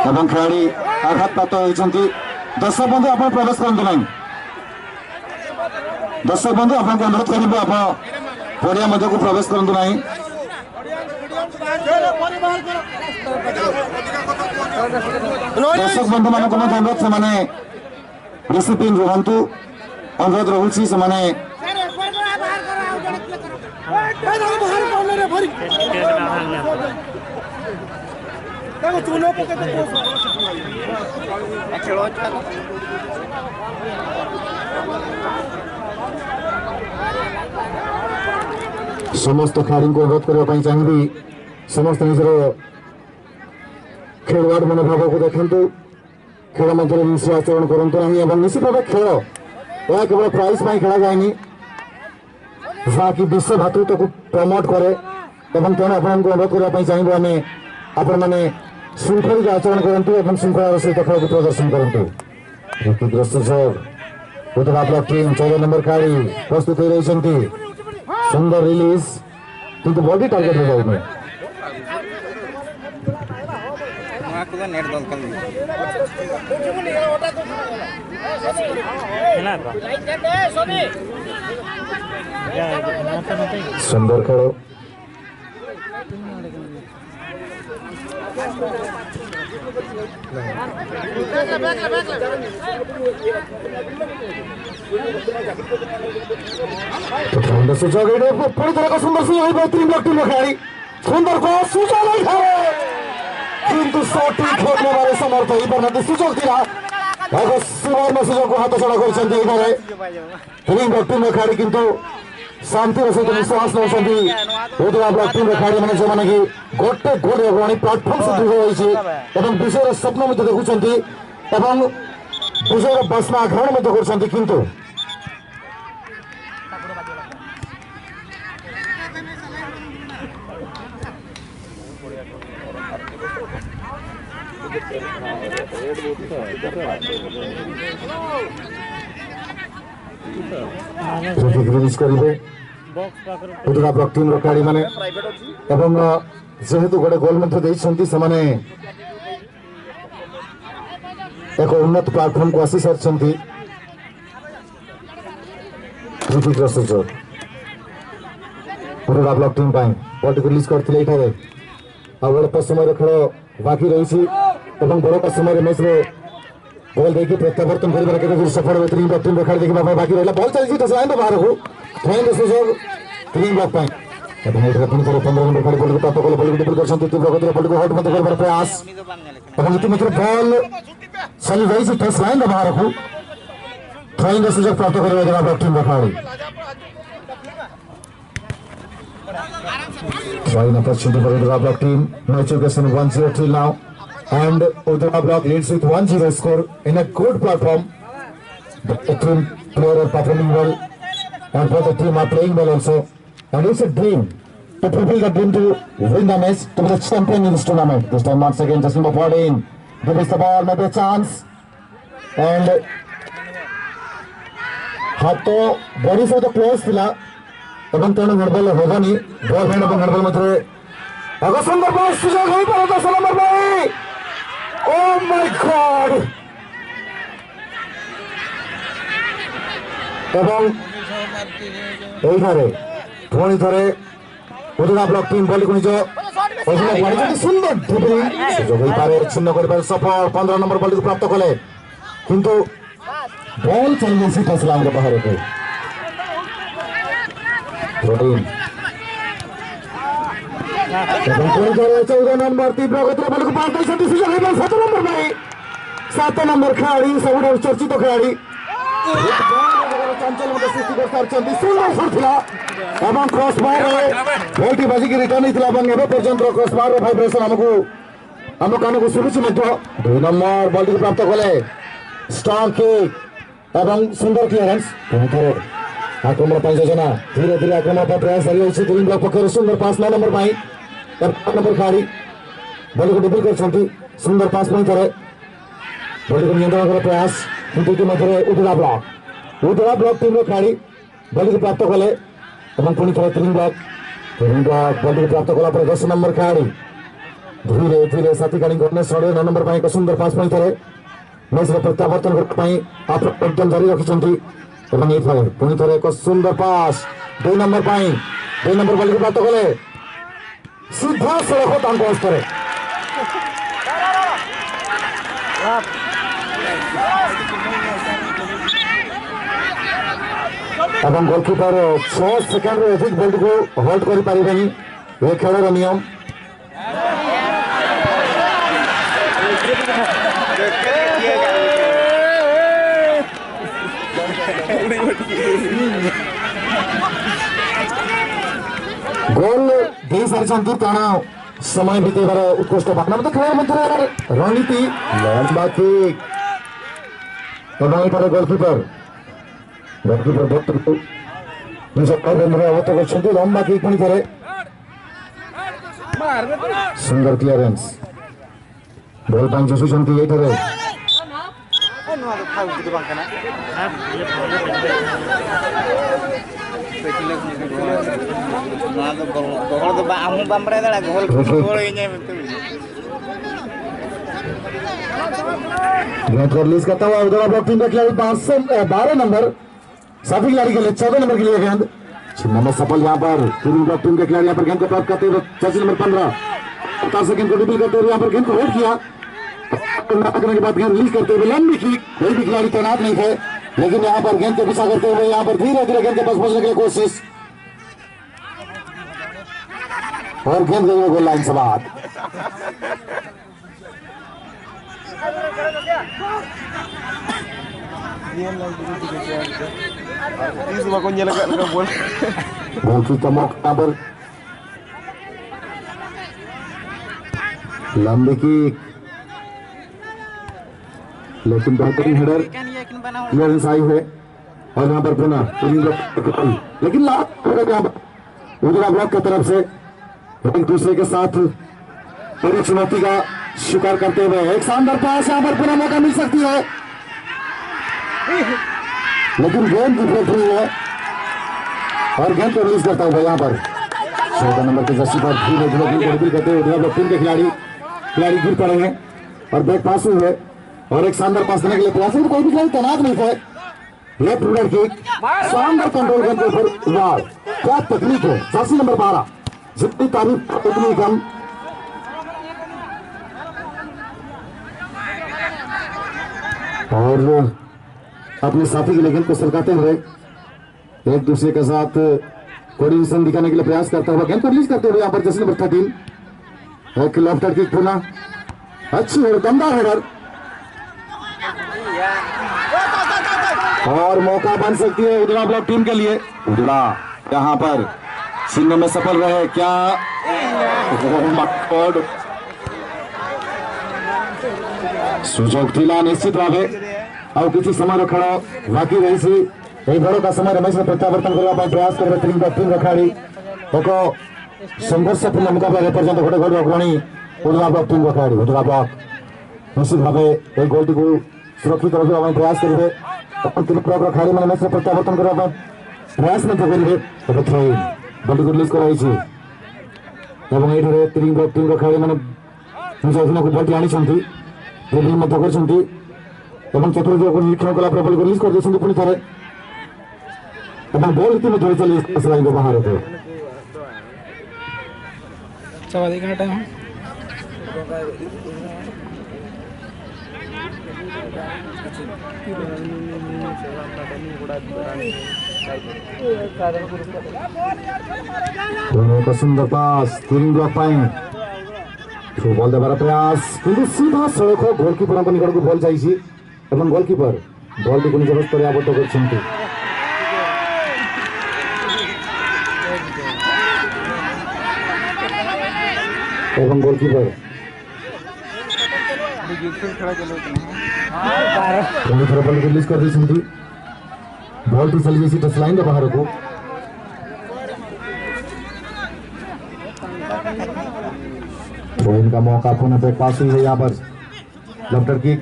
ଏବଂ ଖେଳାଳି ଆଘାତପ୍ରାପ୍ତ ହୋଇଛନ୍ତି। ଦର୍ଶକ ବନ୍ଧୁ, ଆପଣ ପ୍ରବେଶ କରନ୍ତୁ ନାହିଁ। ଦର୍ଶକ ବନ୍ଧୁ, ଆପଣଙ୍କୁ ଅନୁରୋଧ କରିବୁ, ଆପଣ ପଡ଼ିଆ ମଧ୍ୟକୁ ପ୍ରବେଶ କରନ୍ତୁ ନାହିଁ। ଦର୍ଶକ ବନ୍ଧୁମାନଙ୍କୁ ମଧ୍ୟ ଅନୁରୋଧ, ସେମାନେ ଡିସିପ୍ଲିନ ରୁହନ୍ତୁ, ଅନୁରୋଧ ରହୁଛି। ସେମାନେ ସମସ୍ତ ଖେଳାଳିଙ୍କୁ ଅନୁରୋଧ କରିବା ପାଇଁ ଚାହିଁବି, ସମସ୍ତେ ନିଜର ଖେଳୁଆଡ଼ ମନୋଭାବକୁ ଦେଖନ୍ତୁ। ଖେଳ ମଧ୍ୟରେ ହିଂସ୍ର ଆଚରଣ କରନ୍ତୁ ନାହିଁ ଏବଂ ନିଶ୍ଚିତ ଭାବେ ଖେଳ, ଏହା କେବଳ ପ୍ରାଇଜ୍ ପାଇଁ ଖେଳାଯାଏନି, ଯାହାକି ବିଶ୍ୱ ଭାତୃତ୍ୱକୁ ପ୍ରମୋଟ କରେ। ଏବଂ ତେଣୁ ଆପଣଙ୍କୁ ଅନୁରୋଧ କରିବା ପାଇଁ ଚାହିଁବୁ, ଆମେ ଆପଣମାନେ ଶୃଙ୍ଖଳିତ ଆଚରଣ କରନ୍ତୁ ଏବଂ ଶୃଙ୍ଖଳାର ସହିତ ଖେଳକୁ ପ୍ରଦର୍ଶନ କରନ୍ତୁ। କ୍ଷତିଗ୍ରସ୍ତ ସୋର। ଉତ୍ତରା ବ୍ଲକ ଟିମ୍ ଚଉଦ ନମ୍ବର କାଳି ପ୍ରସ୍ତୁତ ହୋଇ ରହିଛନ୍ତି। ସୁନ୍ଦର ରିଲିଜ, କିନ୍ତୁ ବଡି ଟାର୍ଗେଟରେ ଯାଉନି। ସୁନ୍ଦର ଖେଳ। ସୁଯୋଗ ଏଇଠି ପୁଣି ଥରେ ଏକ ସୁନ୍ଦର ସୁଯୋଗ ହେଇପାରେ ତ୍ରିବ୍ଲକ ଟିମ୍ର ଖେଳାଳି। ସୁନ୍ଦର କ୍ରସ୍ ସୁଯୋଗ ଏଇଠାରେ, କିନ୍ତୁ ସଠିକ୍ ହେଟ୍ ନେବାରେ ସମର୍ଥ ହେଇପାରିନାହାନ୍ତି। ସୁଯୋଗ ଥିଲା, ଏକ ସୁବର୍ଣ୍ଣ ସୁଯୋଗକୁ ହାତଛଡ଼ା କରିଛନ୍ତି ଏଇଠାରେ। ତ୍ରିବ୍ଲକ ଟିମ୍ର ଖେଳାଳି କିନ୍ତୁ ଶାନ୍ତିର ସହିତ ନିଶ୍ୱାସ ନେଉଛନ୍ତି। ଉଦଳା ବ୍ଲକ ଟିମ୍ର ଖେଳାଳିମାନେ, ଯେଉଁମାନେ କି ଗୋଟେ ଗୋଲ୍ ଅଗ୍ରଣୀ ପ୍ଲାଟଫର୍ମ ସୁଦୃଢ଼ ହୋଇଛି ଏବଂ ବିଜୟର ସ୍ୱପ୍ନ ମଧ୍ୟ ଦେଖୁଛନ୍ତି ଏବଂ ବିଜୟର ବାସ୍ନା ଆଘ୍ରାଣ ମଧ୍ୟ କରୁଛନ୍ତି। କିନ୍ତୁ ରିଲିଜ୍ କରିବେ ଉଦଳା ବ୍ଲକ ଟିମ୍ର ଖେଳାଳିମାନେ ଏବଂ, ଅ, ଯେହେତୁ ଗୋଟେ ଗୋଲ୍ ମଧ୍ୟ ଦେଇଛନ୍ତି ସେମାନେ, ଏକ ଉନ୍ନତ ପ୍ଲାଟଫର୍ମକୁ ଆସି ସାରିଛନ୍ତି। ରିଲିଜ୍ର ସୁଯୋଗ ଉଦଳା ବ୍ଲକ ଟିମ୍ ପାଇଁ। ବଲ୍ଟିକୁ ରିଲିଜ୍ କରିଥିଲେ ଏଇଠାରେ। ଆଉ ଅଳ୍ପ ସମୟର ଖେଳ ବାକି ରହିଛି ଏବଂ ବଳକା ସମୟରେ ମ୍ୟାଚ୍ରେ ଗୋଲ୍ ଦେଇକି ପ୍ରତ୍ୟାବର୍ତ୍ତନ କରିବାରେ କେତେ ଦୂର ସଫଳ ହେବେ ତ୍ରିବ୍ଲକ ଟିମ୍ର ଖେଳାଳି ଦେଖିବା ପାଇଁ ବାକି ରହିଲା। ବଲ୍ ଚାଲିଛି ଟଚ୍ ଲାଇନ୍ର ବାହାରକୁ। ଥ୍ରୋଇନ୍ର ସୁଯୋଗ ତ୍ରିବ୍ଲକ ପାଇଁ। ଏବଂ ଏଇଠାରେ ପୁଣି ଥରେ ପନ୍ଦର ନମ୍ବର କାଳି ବଲ୍ଟିକୁ ପ୍ରାପ୍ତ କଲେ, ବଲ୍ଟିକୁ ଡ୍ରିବଲ୍ କରିଛନ୍ତି ତ୍ରିବ୍ଲକ, ବଲ୍ଟିକୁ ହୋଲ୍ଡ ମଧ୍ୟ କରିବାର ପ୍ରୟାସ। ଏବଂ ଇତିମଧ୍ୟରେ ବଲ୍ ଚାଲି ଯାଇଛି ଟଚ୍ ଲାଇନ୍ର ବାହାରକୁ। ଥ୍ରୋଇନ୍ର ସୁଯୋଗ ପ୍ରାପ୍ତ କରିବା ଉଦଳା ବ୍ଲକ ଟିମ୍ର ଖେଳାଳି। Try number twenty for Udara Block team. No education one zero till now. And Udara Block leads with one zero score in a good platform. The team player are performing well. And for the team are playing well also. And it's a dream. to prevail the dream to win the match, to be the champion in this tournament. This time, once again, Justin Bopardin dribbles the ball, maybe a chance. And ହାତ body ସହିତ close ଥିଲା ଏବଂ ତେଣୁ handball ହେବନି। Ball hand ଏବଂ handball ମଧ୍ୟରେ ଏକ ସୁନ୍ଦର pass ସୁଯୋଗ ହେଇପାରେ ଦଶ ନମ୍ବର ପାଇଁ। Oh my God! ଏବଂ ଏଇଠାରେ ପୁଣି ଥରେ ଉଦୁଡ଼ା ବ୍ଲକ ଟିମ୍ ବଲକୁ ନିଜ ଅଧୀନକୁ ଆଣିଛନ୍ତି। ସୁନ୍ଦର ଡ୍ରିବଲିଂ ସୁଯୋଗ ହେଇପାରେ, ଛିନ୍ନ କରିପାରେ ସଫଳ। ପନ୍ଦର ନମ୍ବର ବଲକୁ ପ୍ରାପ୍ତ କଲେ, କିନ୍ତୁ ବଲ୍ ଚାଲି ଯାଇଛି ଟଚ୍ ଲାଇନର ବାହାରକୁ। ପ୍ରୋଟିନ୍ ଏବଂ ପୁଣି ଥରେ ଚଉଦ ନମ୍ବର ତୀବ୍ର ଗତିରେ ବଲକୁ ପାସ୍ ଦେଇଛନ୍ତି। ସୁଯୋଗ ହେଇପାରେ ସାତ ନମ୍ବର ପାଇଁ। ସାତ ନମ୍ବର ଖେଳାଳି, ସବୁଠାରୁ ଚର୍ଚ୍ଚିତ ଖେଳାଳି, ଚାଞ୍ଚଲ୍ୟ ମଧ୍ୟ ସୃଷ୍ଟି କରିସାରିଛନ୍ତି। ସୁନ୍ଦର ସୁଟ୍ ଥିଲା ଏବଂ କ୍ରସ୍ ବାରରେ ବଲଟି ବାଜିକି ରିଟର୍ନ ହେଇଥିଲା ଏବଂ ଏବେ ପର୍ଯ୍ୟନ୍ତ କ୍ରସ୍ ବାରର ଭାଇବ୍ରେସନ ଆମକୁ, ଆମ କାନକୁ ଶୁଭୁଛି ମଧ୍ୟ। ଦୁଇ ନମ୍ବର ବଲଟିକୁ ପ୍ରାପ୍ତ କଲେ, ଷ୍ଟ୍ରଙ୍ଗ କିକ୍ ଏବଂ ସୁନ୍ଦର କ୍ଲିୟରେନ୍ସ। ପୁଣି ଥରେ ଆକ୍ରମଣ ପାଇଁ ଯୋଜନା, ଧୀରେ ଧୀରେ ଆକ୍ରମଣ ପାଇଁ ପ୍ରୟାସ ଜାରି ରହିଛି। ଦୁଇ ବ୍ଲକ ପକ୍ଷରୁ ସୁନ୍ଦର ପାସ୍ ନଅ ନମ୍ବର ପାଇଁ, ଆଠ ନମ୍ବର ଖେଳାଳି ବଲକୁ ଡ୍ରିବଲ କରିଛନ୍ତି। ସୁନ୍ଦର ପାସ୍ ପୁଣି ଥରେ, ବଲଟିକୁ ନିୟନ୍ତ୍ରଣ କରିବାର ପ୍ରୟାସ, କିନ୍ତୁ ଇତିମଧ୍ୟରେ ଉଦୁଡ଼ା ବ୍ଲକ, ଉଦୁଡ଼ା ବ୍ଲକ ଟିମ୍ର ଖେଳାଳି ବଲକୁ ପ୍ରାପ୍ତ କଲେ ଏବଂ ପୁଣି ଥରେ ତିନି ବ୍ଲକ, ତିନି ବ୍ଲକ ବଲଟିକୁ ପ୍ରାପ୍ତ କଲା ପରେ ଦଶ ନମ୍ବର ଖେଳାଳି ଧୀରେ ଧୀରେ ସାଥୀ କାଳିଙ୍କ ଅନ୍ୟ ସ୍ଥଳରେ ନଅ ନମ୍ବର ପାଇଁ ଏକ ସୁନ୍ଦର ପାସ୍ ପୁଣି ଥରେ ମ୍ୟାଚରେ ପ୍ରତ୍ୟାବର୍ତ୍ତନ କରିବା ପାଇଁ ଆପ୍ରାଣ ଉଦ୍ୟମ ଜାରି ରଖିଛନ୍ତି। ଏବଂ ଏଇଥର ପୁଣି ଥରେ ଏକ ସୁନ୍ଦର ପାସ୍ ଦୁଇ ନମ୍ବର ପାଇଁ, ଦୁଇ ନମ୍ବର ବଲକୁ ପ୍ରାପ୍ତ କଲେ ସିଧାସଳଖ ତାଙ୍କ ହସ୍ତରେ। ଏବଂ ଗୋଲକିପର ଛଅ ସେକେଣ୍ଡରୁ ଅଧିକ ବଲଟିକୁ ହୋଲ୍ଡ କରିପାରିବେନି, ଏ ଖେଳର ନିୟମ। ଗୋଲ ଦେଇ ସାରିଛନ୍ତି, ତେଣୁ ସମୟ ବିତେଇବାର ଉତ୍କୃଷ୍ଟ ଭାବନା ମଧ୍ୟ। ଖେଳ ମଧ୍ୟରେ ରଣନୀତି, ଲମ୍ବା କିକ୍ ଏବଂ ଏଠାରେ ଗୋଲକିପର, ଗୋଲକିପର ବଲଟିକୁ ନିଜ ପାଦ କେନ୍ଦ୍ରରେ ଆବଦ୍ଧ କରିଛନ୍ତି। ଲମ୍ବା କିକ୍ ପୁଣି ଥରେ ସୁନ୍ଦର କ୍ଲିୟରେନ୍ସ। ବଲ୍ ପାଇଁ ଜୋଶୁଛନ୍ତି ଏଇଠାରେ। ᱱᱚᱣᱟ ᱫᱚ ᱜᱚᱦᱚᱲ, ᱜᱚᱦᱚᱲ ᱫᱚ ᱵᱟᱝ, ᱟᱢ ᱦᱚᱸ ᱵᱟᱢ ᱵᱟᱲᱟᱭ ᱫᱟᱲᱮᱭᱟᱜᱼᱟ, ᱜᱚᱦᱚᱲ, ᱜᱚᱦᱚᱲ ᱤᱧᱟᱹᱭ ᱢᱮᱱᱛᱮ᱾ गेंद को रिलीज करता हुआ उधर ब्लॉक टीम का खिलाड़ी बारह से, अ, बारह नंबर, साथी खिलाड़ी के लिए चौदह नंबर के लिए गेंद। छिन्नों में सफल यहाँ पर पूर्वी ब्लॉक टीम के खिलाड़ी यहाँ पर गेंद को प्राप्त करते हुए जर्सी नंबर पन्द्रह, रफ्तार से गेंद को ड्रिबल करते हुए यहाँ पर गेंद को होल्ड किया। करने के बाद गेंद रिलीज करते हुए लंबी किक, कोई भी खिलाड़ी तैनात नहीं थे, लेकिन यहाँ पर गेंद को पीछा करते हुए यहाँ पर धीरे धीरे गेंद के पास पहुंचने की कोशिश। और गेंद गई गोल लाइन से बाहर। ᱛᱤᱥ ᱵᱟᱠᱚ ᱧᱮᱞ ᱟᱠᱟᱫ ᱞᱮᱠᱟ ᱵᱚᱞ᱾ ᱵᱚᱞ ᱠᱤᱠ ᱠᱟᱢᱟᱣ ᱠᱟᱱᱟ ᱵᱚᱞ᱾ लंबी किक, लेकिन बेहतरीन हेडर क्लियरेंस आई है। और यहाँ पर पुनः लेकिन लास्ट यहाँ पर उजला ब्लॉक की तरफ से एक दूसरे के साथ पूरी चुनौती का शिकार करते हुए एक शानदार पास, यहाँ पर पुनः मौका मिल सकती है, लेकिन गेंद डिफलेक्ट हुई है और गेंद को रिलीज करता हुआ यहाँ पर चौदह नंबर के जर्सी पर धीरे धीरे गेंद को ड्रिबल करते हुए उजला ब्लॉक टीम के खिलाड़ी, खिलाड़ी गिर पड़े हैं और बैक पास हुई है और एक शानदार पास देने के लिए प्रयास है, तो कोई भी खिलाड़ी तैनात नहीं था। लेफ्ट फुट किक, शानदार कंट्रोल गेंद के ऊपर, वाह, क्या तकनीक है। जर्सी नंबर बारह, जितनी तारीफ उतनी कम। और अपने साथी के लिए गेंद को सरकाते हुए एक दूसरे के साथ कोऑर्डिनेशन दिखाने के लिए प्रयास करता हुआ, गेंद को रिलीज करते हुए यहाँ पर जर्सी नंबर थर्टीन, एक लेफ्ट किक पुनः, अच्छी हेडर, दमदार हेडर। और मौका बन सकती है उजला ब्लॉक टीम के लिए। उजला यहाँ पर छीनने में सफल रहे क्या? Oh my God। সুযোগ ଥିଲା ନିଶ୍ଚିତ ଭାବେ। ଆଉ କିଛି ସମୟର ଖେଳ ବାକି ରହିଛି। ଏହି ବଳକା ସମୟରେ ମ୍ୟାଚର ପ୍ରତ୍ୟାବର୍ତ୍ତନ କରିବା ପାଇଁ ପ୍ରୟାସ କରିବେ ତ୍ରିଙ୍ଗ ଟ୍ରିଙ୍ଗ ର ଖେଳାଳି। ଏକ ସଂଘର୍ଷପୂର୍ଣ୍ଣ ମୁକାବିଲାରେ ଏପର୍ଯ୍ୟନ୍ତ ଗୋଟେ ଗୋଲ ଅଗ୍ରଣୀ ଉଦୁଲା ବ୍ଲକ ଟିମ୍ର ଖେଳାଳି। ଉଦୁଲା ବ୍ଲକ ନିଶ୍ଚିତ ଭାବେ ଏହି ଗୋଲଟିକୁ ସୁରକ୍ଷିତ ରଖିବା ପାଇଁ ପ୍ରୟାସ କରିବେ। ଏବଂ ତିନି ବ୍ଲକର ଖେଳାଳିମାନେ ମ୍ୟାଚରେ ପ୍ରତ୍ୟାବର୍ତ୍ତନ କରିବା ପାଇଁ ପ୍ରୟାସ ମଧ୍ୟ କରିବେ। ଏବେ ଥ୍ରୋ ଇନ୍, ବଲଟିକୁ ରିଲିଜ କରାଯାଇଛି ଏବଂ ଏଠାରେ ତିନି ବ୍ଲକ ଟିମ୍ର ଖେଳାଳିମାନେ ନିଜ ଅଧୀନକୁ ବଲଟି ଆଣିଛନ୍ତି, ଡ୍ରିବଲିଂ ମଧ୍ୟ କରିଛନ୍ତି ଏବଂ ଚତୁର୍ଦିଗକୁ ନିରୀକ୍ଷଣ କଲା ପରେ ବଲକୁ ରିଲିଜ କରିଦେଇଛନ୍ତି ପୁଣି ଥରେ। ଏବଂ ବଲ୍ ଇତିମଧ୍ୟରେ ଚାଲି ଆସିଲା ଲାଇନର ବାହାରକୁ। ପୁଣି ଏକ ସୁନ୍ଦର ପାସ୍ ତିନି ବ୍ଲକ ପାଇଁ। ଥ୍ରୁ ବଲ୍ ଦେବାର ପ୍ରୟାସ, କିନ୍ତୁ ସିଧାସଳଖ ଗୋଲକିପରଙ୍କ ନିକଟକୁ ବଲ୍ ଯାଇଛି ଏବଂ ଗୋଲକିପର ବଲ୍ଟିକୁ ନିଜ ହସ୍ତରେ ଆବଦ୍ଧ କରିଛନ୍ତି। ଏବଂ ଗୋଲକିପର ପୁଣି ଥରେ ବଲ୍ ରିଲିଜ କରିଦେଇଛନ୍ତି। बॉल तो चली गई थी टच लाइन के बाहर को। थ्रो इन का मौका पुनः पे पास हुई है यहाँ पर। लेफ्ट की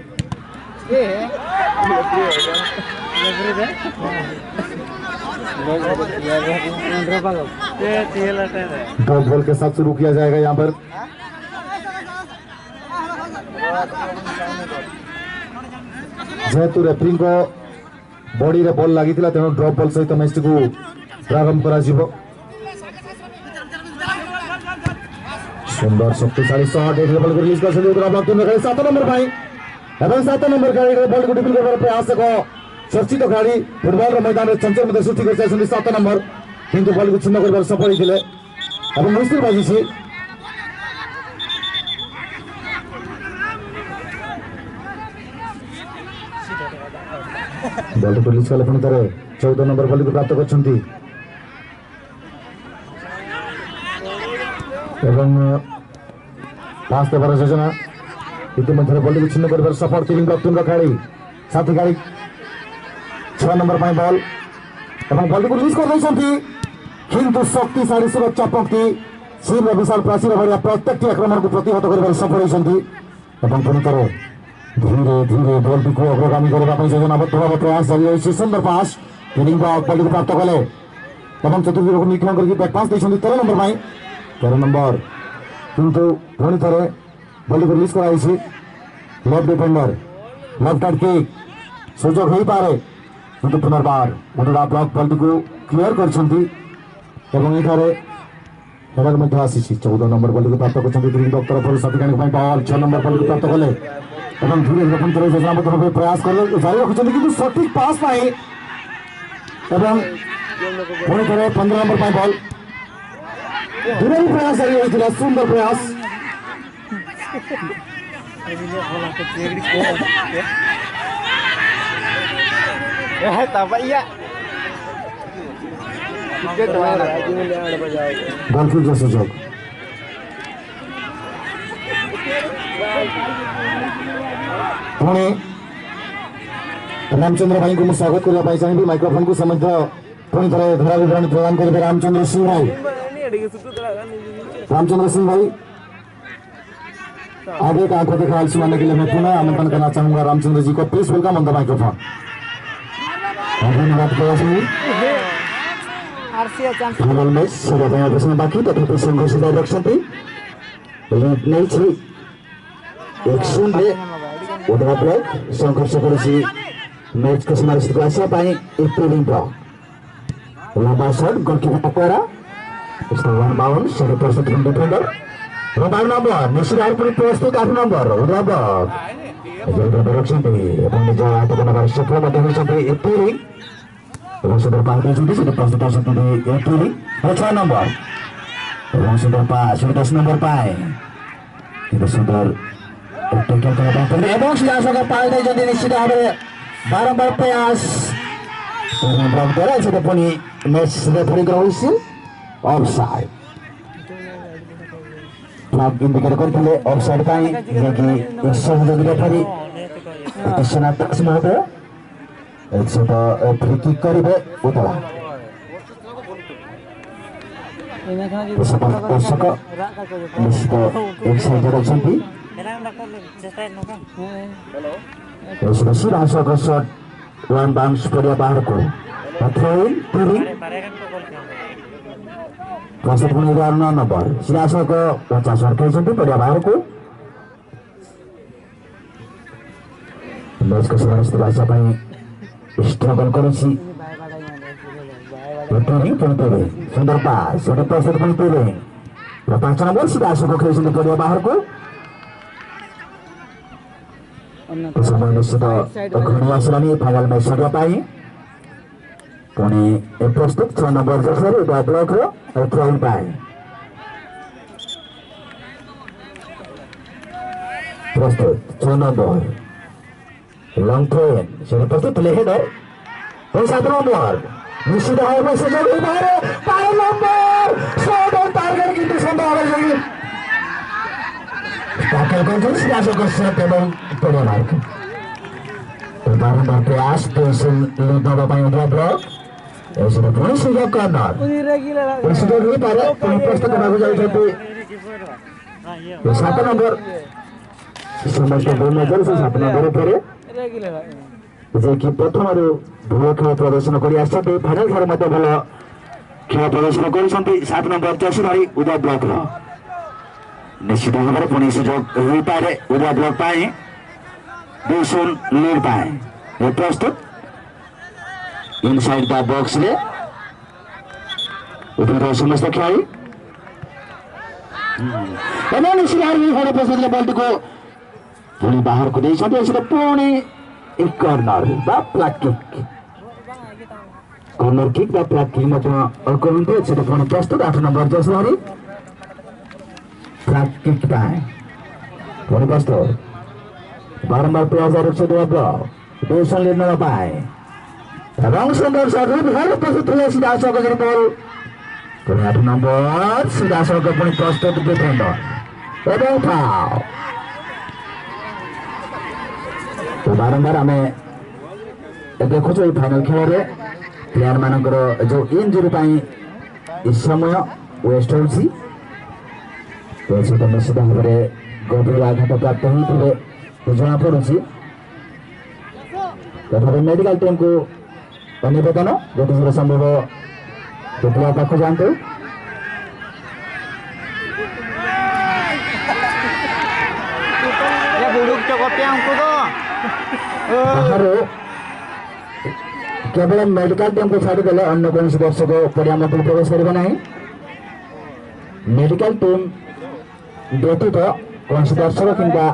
ड्रॉप बॉल के साथ शुरू किया जाएगा यहाँ पर। जेहेतु रेफरी को बॉडीରେ ବଲ୍ ଲାଗିଥିଲା, ତେଣୁ ଡ୍ରପ୍ ବଲ୍ ସହିତ ମ୍ୟାଚଟିକୁ ପ୍ରାରମ୍ଭ କରାଯିବ। ସୁନ୍ଦର ଶକ୍ତିଶାଳୀ ସଟ୍, ଏଠି ବଲ୍କୁ ରିଲିଜ କରିଛନ୍ତି ଉତ୍ତରା ବ୍ଲକ ଟିମ୍ର ସାତ ନମ୍ବର ପାଇଁ। ଏବଂ ସାତ ନମ୍ବର ଖେଳାଳି ବଲ୍କୁ ଡ୍ରିବଲ କରିବାର ପ୍ରୟାସ, ଏକ ଚର୍ଚ୍ଚିତ ଖେଳାଳି, ଫୁଟବଲର ମଇଦାନରେ ଚଞ୍ଚଳ ମଧ୍ୟ ସୃଷ୍ଟି କରିସାରିଛନ୍ତି ସାତ ନମ୍ବର, କିନ୍ତୁ ବଲ୍କୁ ଛିନ୍ନ କରିବାର ସଫଳ ହେଇଥିଲେ। ଏବଂ ହୁଇସିଲ ବାଜିଛି। ବଲ୍ଟିକୁ ରିଲିଜ କଲେ ପୁଣି ଥରେ, ଚଉଦ ନମ୍ବର ବଲ୍ଟିକୁ ପ୍ରାପ୍ତ କରିଛନ୍ତି ଏବଂ ପାସ୍ ଦେବାର ଯୋଜନା। ଇତିମଧ୍ୟରେ ବଲ୍ଟିକୁ ଛିନ୍ନ କରିବାର ସଫଳ ତିନି ବ୍ଲକ ଟିମ୍ର ଖେଳାଳି, ସାଥୀ ଗାଡ଼ି। ଛଅ ନମ୍ବର ପାଇଁ ବଲ୍ ଏବଂ ବଲ୍ଟିକୁ ରିଲିଜ କରିଦେଇଛନ୍ତି। କିନ୍ତୁ ଶକ୍ତିଶାଳୀ ସୁରକ୍ଷା ପକ୍ତି ସିର ବିଶାଳ ପ୍ରାଚୀର ଭଳିଆ ପ୍ରତ୍ୟେକଟି ଆକ୍ରମଣକୁ ପ୍ରତିହତ କରିବାରେ ସଫଳ ହୋଇଛନ୍ତି। ଏବଂ ପୁଣି ଥରେ ଧୀରେ ଧୀରେ ବଲ୍ଟିକୁ ଅଗ୍ରଗାମୀ କରିବା ପାଇଁ ଯୋଜନାବଦ୍ଧ ଭାବେ ପ୍ରୟାସ ଜାରି ରହିଛି। ସୁନ୍ଦର ପାସ୍, କିଲିଂ ବ୍ଲକ୍ ବଲ୍ଟିକୁ ପ୍ରାପ୍ତ କଲେ ଏବଂ ଚତୁର୍ଦ୍ଦିଗକୁ ନିରୀକ୍ଷଣ କରିକି ବ୍ୟାକ୍ ପାସ୍ ଦେଇଛନ୍ତି ତେର ନମ୍ବର ପାଇଁ। ତେର ନମ୍ବର କିନ୍ତୁ ପୁଣି ଥରେ ବଲ୍ଟିକୁ ରିଲିଜ୍ କରାଯାଇଛି। Left defender, left hand kick, ସୁଯୋଗ ହେଇପାରେ, କିନ୍ତୁ ପୁନର୍ବାର ଉଦଡ଼ା ବ୍ଲକ୍ ବଲ୍ଟିକୁ କ୍ଲିୟର କରିଛନ୍ତି ଏବଂ ଏଠାରେ ହେଡର ମଧ୍ୟ ଆସିଛି। ଚଉଦ ନମ୍ବର ବଲ୍ଟିକୁ ପ୍ରାପ୍ତ କରିଛନ୍ତି ଗ୍ରୀନ୍ ବ୍ଲକ୍ ତରଫରୁ। ସଠିକ୍ ଆଣିବା ପାଇଁ ବଲ୍ ଛଅ ନମ୍ବର ବଲ୍ଟିକୁ ପ୍ରାପ୍ତ କଲେ ଏବଂ ଧୀରେ ଧୀରେ ପୁଣି ଥରେ ଯୋଜନାବଦ୍ଧ ଭାବେ ପ୍ରୟାସ କଲେ, ଜାରି ରଖିଛନ୍ତି, କିନ୍ତୁ ସଠିକ୍ ପାସ୍ ପାଇଁ ଏବଂ ପୁଣି ଥରେ ପନ୍ଦର ନମ୍ବର ପାଇଁ ବଲ୍। ଦୂରରୁ ପ୍ରୟାସ ଜାରି ରହିଥିଲା, ସୁନ୍ଦର ପ୍ରୟାସ। ବଲ୍ କିକ୍ର ସୁଯୋଗ। ପୁଣି ରାମଚନ୍ଦ୍ର ଭାଇଙ୍କୁ ମୁଁ ସ୍ୱାଗତ କରିବା ପାଇଁ ଚାହିଁବି ମାଇକ୍ରୋଫୋନକୁ। ସେ ମଧ୍ୟ ପୁଣି ଥରେ ଧରା ବିବରଣୀ ପ୍ରଦାନ କରିବେ ରାମଚନ୍ଦ୍ର ସିଂ ଭାଇ। ରାମଚନ୍ଦ୍ର ସିଂ ଭାଇ, आगे का आंखों देखा आलसी मानने के लिए मैं पुनः आमंत्रण करना चाहूंगा रामचंद्र जी को। Please welcome on the microphone. धन्यवाद प्रयास भाई। ଫାଇନାଲ ମ୍ୟାଚ୍ ସରିବା ପାଇଁ ଅଳ୍ପ ସମୟ ବାକି, ତଥାପି ସଂଘର୍ଷ ଜାରି ରଖିଛନ୍ତି। ଲିଡ୍ ନେଇଛି ଏକ୍ସନରେ ଉଦଡ଼ା ବ୍ଲକ। ସଂଘର୍ଷ କରୁଛି ମ୍ୟାଚକୁ ସୀମାରେ ସ୍ଥିତିକୁ ଆସିବା ପାଇଁ ଏପି ଲିମ୍ବ। ଲମ୍ବା ସଟ୍, ଗୋଲକିପର ପକୋଡ଼ା। One bound, seven percent defender. ଏବଂ ବାର ନମ୍ବର ନିଶ୍ଚିତ ଭାବରେ ପୁଣି ପ୍ରସ୍ତୁତ ଆଠ ନମ୍ବର ଉଦଡ଼ା ବ୍ଲକ। ରଖିଛନ୍ତି ଏବଂ ନିଜ ଆୟତକୁ ନେବାର ସଫଳ ମଧ୍ୟ ହୋଇଛନ୍ତି ଏପି ଲିମ୍ବ। ଏବଂ ସୁନ୍ଦର ପାସ୍ ଦେଇଛନ୍ତି, ସେଠି ପ୍ରସ୍ତୁତ ଅଛନ୍ତି ଏଠି। ଛଅ ନମ୍ବର ଏବଂ ସୁନ୍ଦର ପାସ୍, ସେଠି ଦଶ ନମ୍ବର ପାଇଁ। କିନ୍ତୁ ସୁନ୍ଦର ଟେକଲ କରିବା ପାଇଁ ପଡ଼ିବ ଏବଂ ସିଧାସଳଖ ପାସ୍ ଦେଇଛନ୍ତି ନିଶ୍ଚିତ ଭାବରେ ବାରମ୍ବାର ପ୍ରୟାସ। ଏବଂ ବ୍ଲକ ଦ୍ୱାରା ସେଠି ପୁଣି ମ୍ୟାଚ୍ ରେଫରିଙ୍କର ହେଉଛି ଅଫ୍ ସାଇଡ୍। ଫ୍ଲାଗ ଇଣ୍ଡିକେଟ୍ କରିଥିଲେ ଅଫ୍ ସାଇଡ୍ ପାଇଁ, ଯିଏକି ସହଯୋଗୀ ରେଫରି କୃଷ୍ଣ ଦାସ ମହୋଦୟ। ଏଥିସହିତ ଫ୍ରି କିକ୍ କରିବେ ଉଦଡ଼ା। ᱤᱱᱟᱹ ᱠᱷᱟᱱ ᱡᱩᱫᱤ ᱥᱟᱯᱟᱵ ᱫᱚᱨᱥᱚᱠ ᱨᱟᱜ ᱠᱟᱠᱚ ᱡᱚᱛᱚ᱾ ᱱᱤᱥᱪᱤᱛ ᱮᱠᱥᱟᱭᱴᱮᱰ ᱚᱪᱷᱚᱱᱛᱤ᱾ ᱦᱮᱸ᱾ ᱮᱥ ᱵᱤ ᱥᱤ ᱨᱟᱥᱚ ᱜᱚᱥᱚᱴ ᱣᱟᱱ ᱵᱟᱝ ᱥᱩᱯᱟᱨᱤᱭᱟ ᱵᱟᱦᱟᱨ ᱠᱚ᱾ ᱯᱟᱛᱷᱨᱤ ᱛᱤᱨᱤ᱾ ᱯᱚᱸᱪᱟᱥ ᱯᱚᱱᱮᱨᱚ ᱱᱚ ᱱᱚᱢᱵᱚᱨ᱾ ᱥᱤᱫᱷᱟ ᱥᱚᱲᱚᱠ ᱯᱚᱸᱪᱟᱥ ᱦᱚᱲ ᱠᱷᱮᱞ ᱥᱟᱱᱛᱤ ᱯᱚᱨᱤᱭᱟ ᱵᱟᱦᱟᱨ ᱠᱚ᱾ ᱢᱮᱪ ᱠᱚ ᱥᱚᱢᱟᱱ ᱥᱤᱫᱷᱟ ᱥᱚᱲᱚᱠ ᱯᱟᱭ ᱥᱴᱨᱚᱜᱚᱞ ᱠᱚᱨᱮ ᱥᱤ᱾ ᱯᱚᱱᱛᱤᱨᱤ, ᱯᱚᱱᱛᱤᱨᱤ᱾ ᱥᱩᱱᱫᱚᱨ ᱯᱟᱥ, ᱥᱩᱱᱫᱚᱨ ᱯᱟᱥ ᱯᱚᱱᱛᱤᱨᱤ᱾ ᱯᱟᱸᱪ ᱱᱚᱢᱵᱚᱨ ᱥᱤᱫᱷᱟ ᱥᱚᱲᱚᱠ ᱠᱷᱮᱞ ᱥᱟᱱᱛᱤ ᱯᱚᱨᱤᱭᱟ ᱵᱟᱦᱟᱨ ᱠᱚ᱾ ᱥᱚᱢᱚᱭ ᱱᱤᱥᱪᱤᱛ ᱚᱠᱷᱚᱱᱤᱭᱟ ᱥᱤᱞᱟᱱᱤ ᱯᱷᱟᱭᱱᱟᱞ ᱢᱮᱪ ᱥᱚᱡᱟ ᱯᱟᱭ᱾ ᱯᱩᱱᱤ ᱮ ᱯᱨᱚᱥᱛᱩᱛ ᱪᱷᱚ ᱱᱚᱢᱵᱚᱨ ᱡᱚᱥᱟᱨ ᱩᱫᱟ ᱵᱞᱚᱠ ᱨᱮ ᱮ ᱛᱷᱨᱚᱭᱤᱝ ᱯᱟᱭ᱾ ᱯᱨᱚᱥᱛᱩᱛ ᱪᱷᱚ ᱱᱚᱢᱵᱚᱨ᱾ ᱞᱚᱝ ᱛᱷᱨᱚᱭᱤᱝ, ᱥᱮ ᱯᱨᱚᱥᱛᱩᱛ ᱞᱮᱦᱮᱫᱟᱭ᱾ ᱯᱩᱱ ᱥᱟᱛ ᱱᱚᱢᱵᱚᱨ᱾ ᱱᱤᱥᱪᱤᱛ ᱦᱟᱭ ᱯᱟᱥ ᱥᱩᱡᱳᱜᱽ ᱦᱩᱭ ᱵᱟᱦᱨᱮ᱾ ᱯᱟᱭ ᱱᱚᱢᱵᱚᱨ᱾ ᱥᱚᱴ ᱚᱱ ᱴᱟᱨᱜᱮᱴ ᱠᱤᱱᱛᱩ ᱥᱚᱢᱵᱷᱚᱵ ᱦᱩᱭ ᱞᱟᱹᱜᱤᱫ᱾ ᱴᱟᱠᱮᱞ ᱠᱚ ᱡᱩᱥ ᱨᱟᱥᱚ ᱠᱚ ᱥᱮ ᱛᱮᱵᱚᱝ ᱯᱚᱨᱤᱭᱟ ᱵᱟᱦᱟᱨ ᱠᱚ᱾ ᱵᱟᱨᱚᱢᱵᱟᱨ ᱯᱨᱚᱭᱟᱥ, ᱯᱮᱱᱥᱤᱞ ᱞᱤᱰ ᱱᱚᱣᱟ ᱯᱟᱭ ᱩᱫᱟ ᱵᱞᱚᱠ᱾ ᱮᱥᱮ ᱯᱩᱱᱤ ᱥᱩᱡᱳᱜᱽ ᱠᱚᱨᱱᱟᱨ᱾ ᱯᱩᱱᱤ ᱥᱩᱡᱳᱜᱽ ᱦᱩᱭ ᱯᱟᱨᱮ, ᱯᱩᱱᱤ ᱯᱨᱚᱥᱛᱩᱛ ᱠᱚ ᱵᱟᱠᱚ ᱡᱟᱣ ᱡᱟᱛᱮ᱾ ᱥᱟᱛ ᱱᱚᱢᱵᱚᱨ᱾ ᱥᱚᱢᱚᱥᱛᱚ ᱵᱚᱞ ᱱᱚᱡᱚᱨ ᱥᱮ ᱥᱟᱛ ᱱᱚᱢᱵᱚᱨ ᱩᱯᱚᱨᱮ। ଯେ କି ପ୍ରଥମରୁ ଭଲ ଖେଳ ପ୍ରଦର୍ଶନ କରି ଆସିଛନ୍ତି। ଫାଇନାଲ ଠାରୁ ମଧ୍ୟ ଭଲ ଖେଳ ପ୍ରଦର୍ଶନ କରିଛନ୍ତି। ସାତ ନମ୍ବର ଜର୍ସି ଧରି ଉଦୟ ବ୍ଲକର। ନିଶ୍ଚିତ ଭାବରେ ପୁଣି ସୁଯୋଗ ହୋଇପାରେ ଉଦୟ ବ୍ଲକ ପାଇଁ। ଦୁଇ ଶୂନ ଲିଡ୍ ପାଇଁ। ଏ ପ୍ରସ୍ତୁତ। ଇନସାଇଡ ଦ ବକ୍ସରେ। ଉଠିଥିବା ସମସ୍ତ ଖେଳାଳି। ଏବଂ ନିଶ୍ଚିତ ଭାବରେ ହଡ଼ ପଶିଥିଲେ ବଲଟିକୁ ପୁଣି ବାହାରକୁ ଦେଇଛନ୍ତି। ଏଥିରେ ପୁଣି କର୍ଣ୍ଣର ବା ଫ୍ଲାଟ କିକ୍। କର୍ଣ୍ଣର କିକ୍ ବା ଫ୍ଲାଟ କିକ୍ ମଧ୍ୟ କହନ୍ତି। ଏଥିରେ ପୁଣି ପ୍ରସ୍ତୁତ ଆଠ ନମ୍ବର ଜର୍ସି ଧରି ଫ୍ଲାଟ କିକ୍ ପାଇଁ ପୁଣି ପ୍ରସ୍ତୁତ। ବାରମ୍ବାର ପ୍ଲେୟାର ରଖିଛନ୍ତି ବ୍ଲକ। ଡିଭିଜନ ଲିଡ୍ ନେବା ପାଇଁ। ଏବଂ ସୁନ୍ଦର ସର୍ଭ, ଭଲ ପ୍ରସ୍ତୁତ ଥିଲେ ସିଧାସଳଖ କରି ବଲ୍। ପୁଣି ଆଠ ନମ୍ବର ସିଧାସଳଖ ପୁଣି ପ୍ରସ୍ତୁତ ଡିଫେଣ୍ଡର। ଏବଂ ଫାଉଲ। ତ ବାରମ୍ବାର ଆମେ ଦେଖୁଛୁ ଏଇ ଫାଇନାଲ ଖେଳରେ ପ୍ଲେୟାର ମାନଙ୍କର ଯୋଉ ଇଞ୍ଜୁରି ପାଇଁ ଇ ସମୟ ୱେଷ୍ଟ ହଉଛି। ତ ସେଇଟା ନିଶ୍ଚିତ ଭାବରେ ଗଭୀର ଆଘାତ ପ୍ରାପ୍ତ ହେଇଥିବେ ଜଣାପଡ଼ୁଛି। ତଥାପି ମେଡିକାଲ ଟିମ୍କୁ ନିବେଦନ, ଯଦି ଶୀଘ୍ର ସମ୍ଭବ ପ୍ଲେୟାର ପାଖକୁ ଯାଆନ୍ତୁ। ଏ ବୁଡ଼ୁକ ଚକଟିଆ ଙ୍କୁ ତ। ବାହାରୁ କେବଳ ମେଡିକାଲ ଟିମ୍କୁ ଛାଡ଼ିଦେଲେ ଅନ୍ୟ କୌଣସି ଦର୍ଶକ ପଡ଼ିଆ ମଧ୍ୟରେ ପ୍ରବେଶ କରିବେ ନାହିଁ। ମେଡିକାଲ ଟିମ୍ ବ୍ୟତୀତ କୌଣସି ଦର୍ଶକ କିମ୍ବା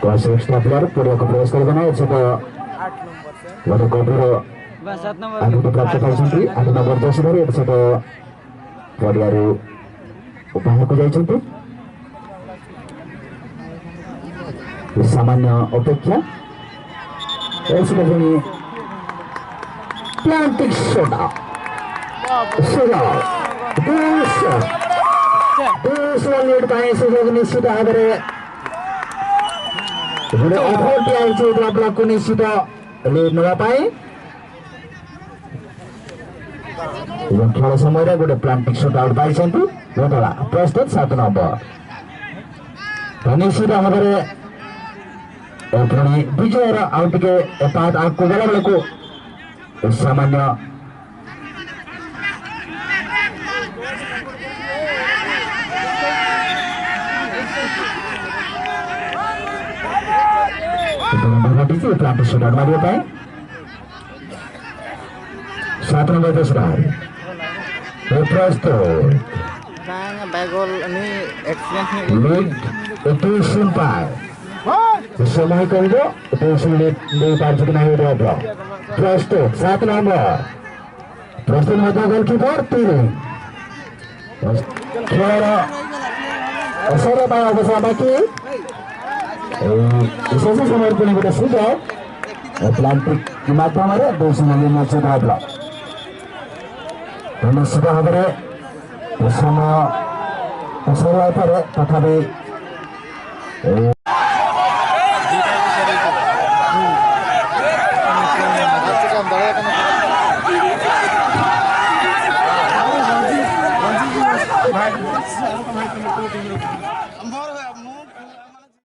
କୌଣସି ଏକ୍ସଟ୍ରା ପ୍ଲେୟାର ପଡ଼ିଆକୁ ପ୍ରବେଶ କରିବେ ନାହିଁ। ଏଥିସହିତ ଗୋଟେ ଗଭୀର ଆଘାତ ପ୍ରାପ୍ତ ପାଇଛନ୍ତି ଆଠ ନମ୍ବର ଜର୍ସି ଧରି। ଏଥିସହିତ ପଡ଼ିଆରୁ ବାହାରକୁ ଯାଇଛନ୍ତି। ସାମାନ୍ୟ ଅପେକ୍ଷା। ଏଥିରେ ପୁଣି ପ୍ଲାଣ୍ଟିଂ ସଟ୍। ସୁର। ଦୁଇଶହ। ଦୁଇଶହ ଲିଡ୍ ପାଇଁ ସୁଯୋଗ ନିଶ୍ଚିତ ଭାବରେ। ଗୋଟେ ଅଫର ଦିଆଯାଇଛି ଡ୍ରପ୍ ବ୍ଲକକୁ ନିଶ୍ଚିତ ଲିଡ୍ ନେବା ପାଇଁ। ଏବଂ ଖେଳ ସମୟରେ ଗୋଟେ ପ୍ଲାଣ୍ଟିଂ ସଟ୍ ଆଉଟ୍ ପାଇଛନ୍ତି। ଘଟଣା ପ୍ରସ୍ତୁତ ସାତ ନମ୍ବର। ତ ନିଶ୍ଚିତ ଭାବରେ ଏ ପୁଣି ବିଜୟର ଆଉ ଟିକେ ଏ ପାଦ ଆଗକୁ ଗଲା ବେଳକୁ ଏ ସାମାନ୍ୟ ଘଟିଛି ପ୍ଲାଣ୍ଟିଂ ସଟ୍ ଆଉଟ୍ ମାରିବା ପାଇଁ। ସାତ ନମ୍ବର ଜର୍ସି ବାହାରି। ଏ ପ୍ରସ୍ତୁତ। ᱵᱟᱝ, ᱵᱟᱭ ᱜᱳᱞ, ᱩᱱᱤ ᱮᱠᱥᱤᱰᱮᱱᱴ ᱦᱩᱭ ᱞᱤᱜᱽ ᱮᱛᱩᱭ ᱥᱩᱱ ᱯᱟᱭ᱾ ᱥᱚᱢᱚᱭ ᱠᱚᱢ ᱫᱚ ᱮᱛᱩᱭ ᱥᱩᱱ ᱞᱤᱜᱽ ᱞᱤᱜᱽ ᱯᱟᱨ ᱡᱩᱜᱽ ᱱᱟᱭ ᱫᱚ ᱫᱚ᱾ ᱯᱨᱚᱥᱛᱩᱛ ᱥᱟᱛ ᱱᱚᱢᱵᱚᱨ᱾ ᱯᱨᱚᱥᱛᱩᱛ ᱢᱚᱫᱽᱫᱷᱚ ᱜᱳᱞᱠᱤᱯᱚᱨ ᱛᱤᱱ᱾ ᱠᱷᱮᱞ ᱮᱥᱮᱨ ᱵᱟᱭ ᱚᱵᱚᱥᱟ ᱵᱟᱹᱠᱤ᱾ ᱮ, ᱤᱥᱮᱥ ᱥᱚᱢᱚᱭ ᱠᱚ ᱱᱤᱵᱷᱩ ᱥᱩᱡᱚᱜ᱾ ᱯᱞᱟᱱᱴᱤᱠ ᱢᱟᱫᱽᱫᱷᱚᱢ ᱨᱮ ᱫᱩᱥ ᱱᱚᱢᱵᱚᱨ ᱢᱮᱪ ᱫᱚ ᱦᱟᱵᱞᱟ᱾ ᱚᱱᱟ ᱥᱩᱵᱷᱟ ᱦᱟᱵᱨᱮ ᱥᱚᱢᱚ ᱥᱚᱨᱣᱟ ᱯᱟᱨᱮ ᱛᱚᱛᱷᱟᱵᱤ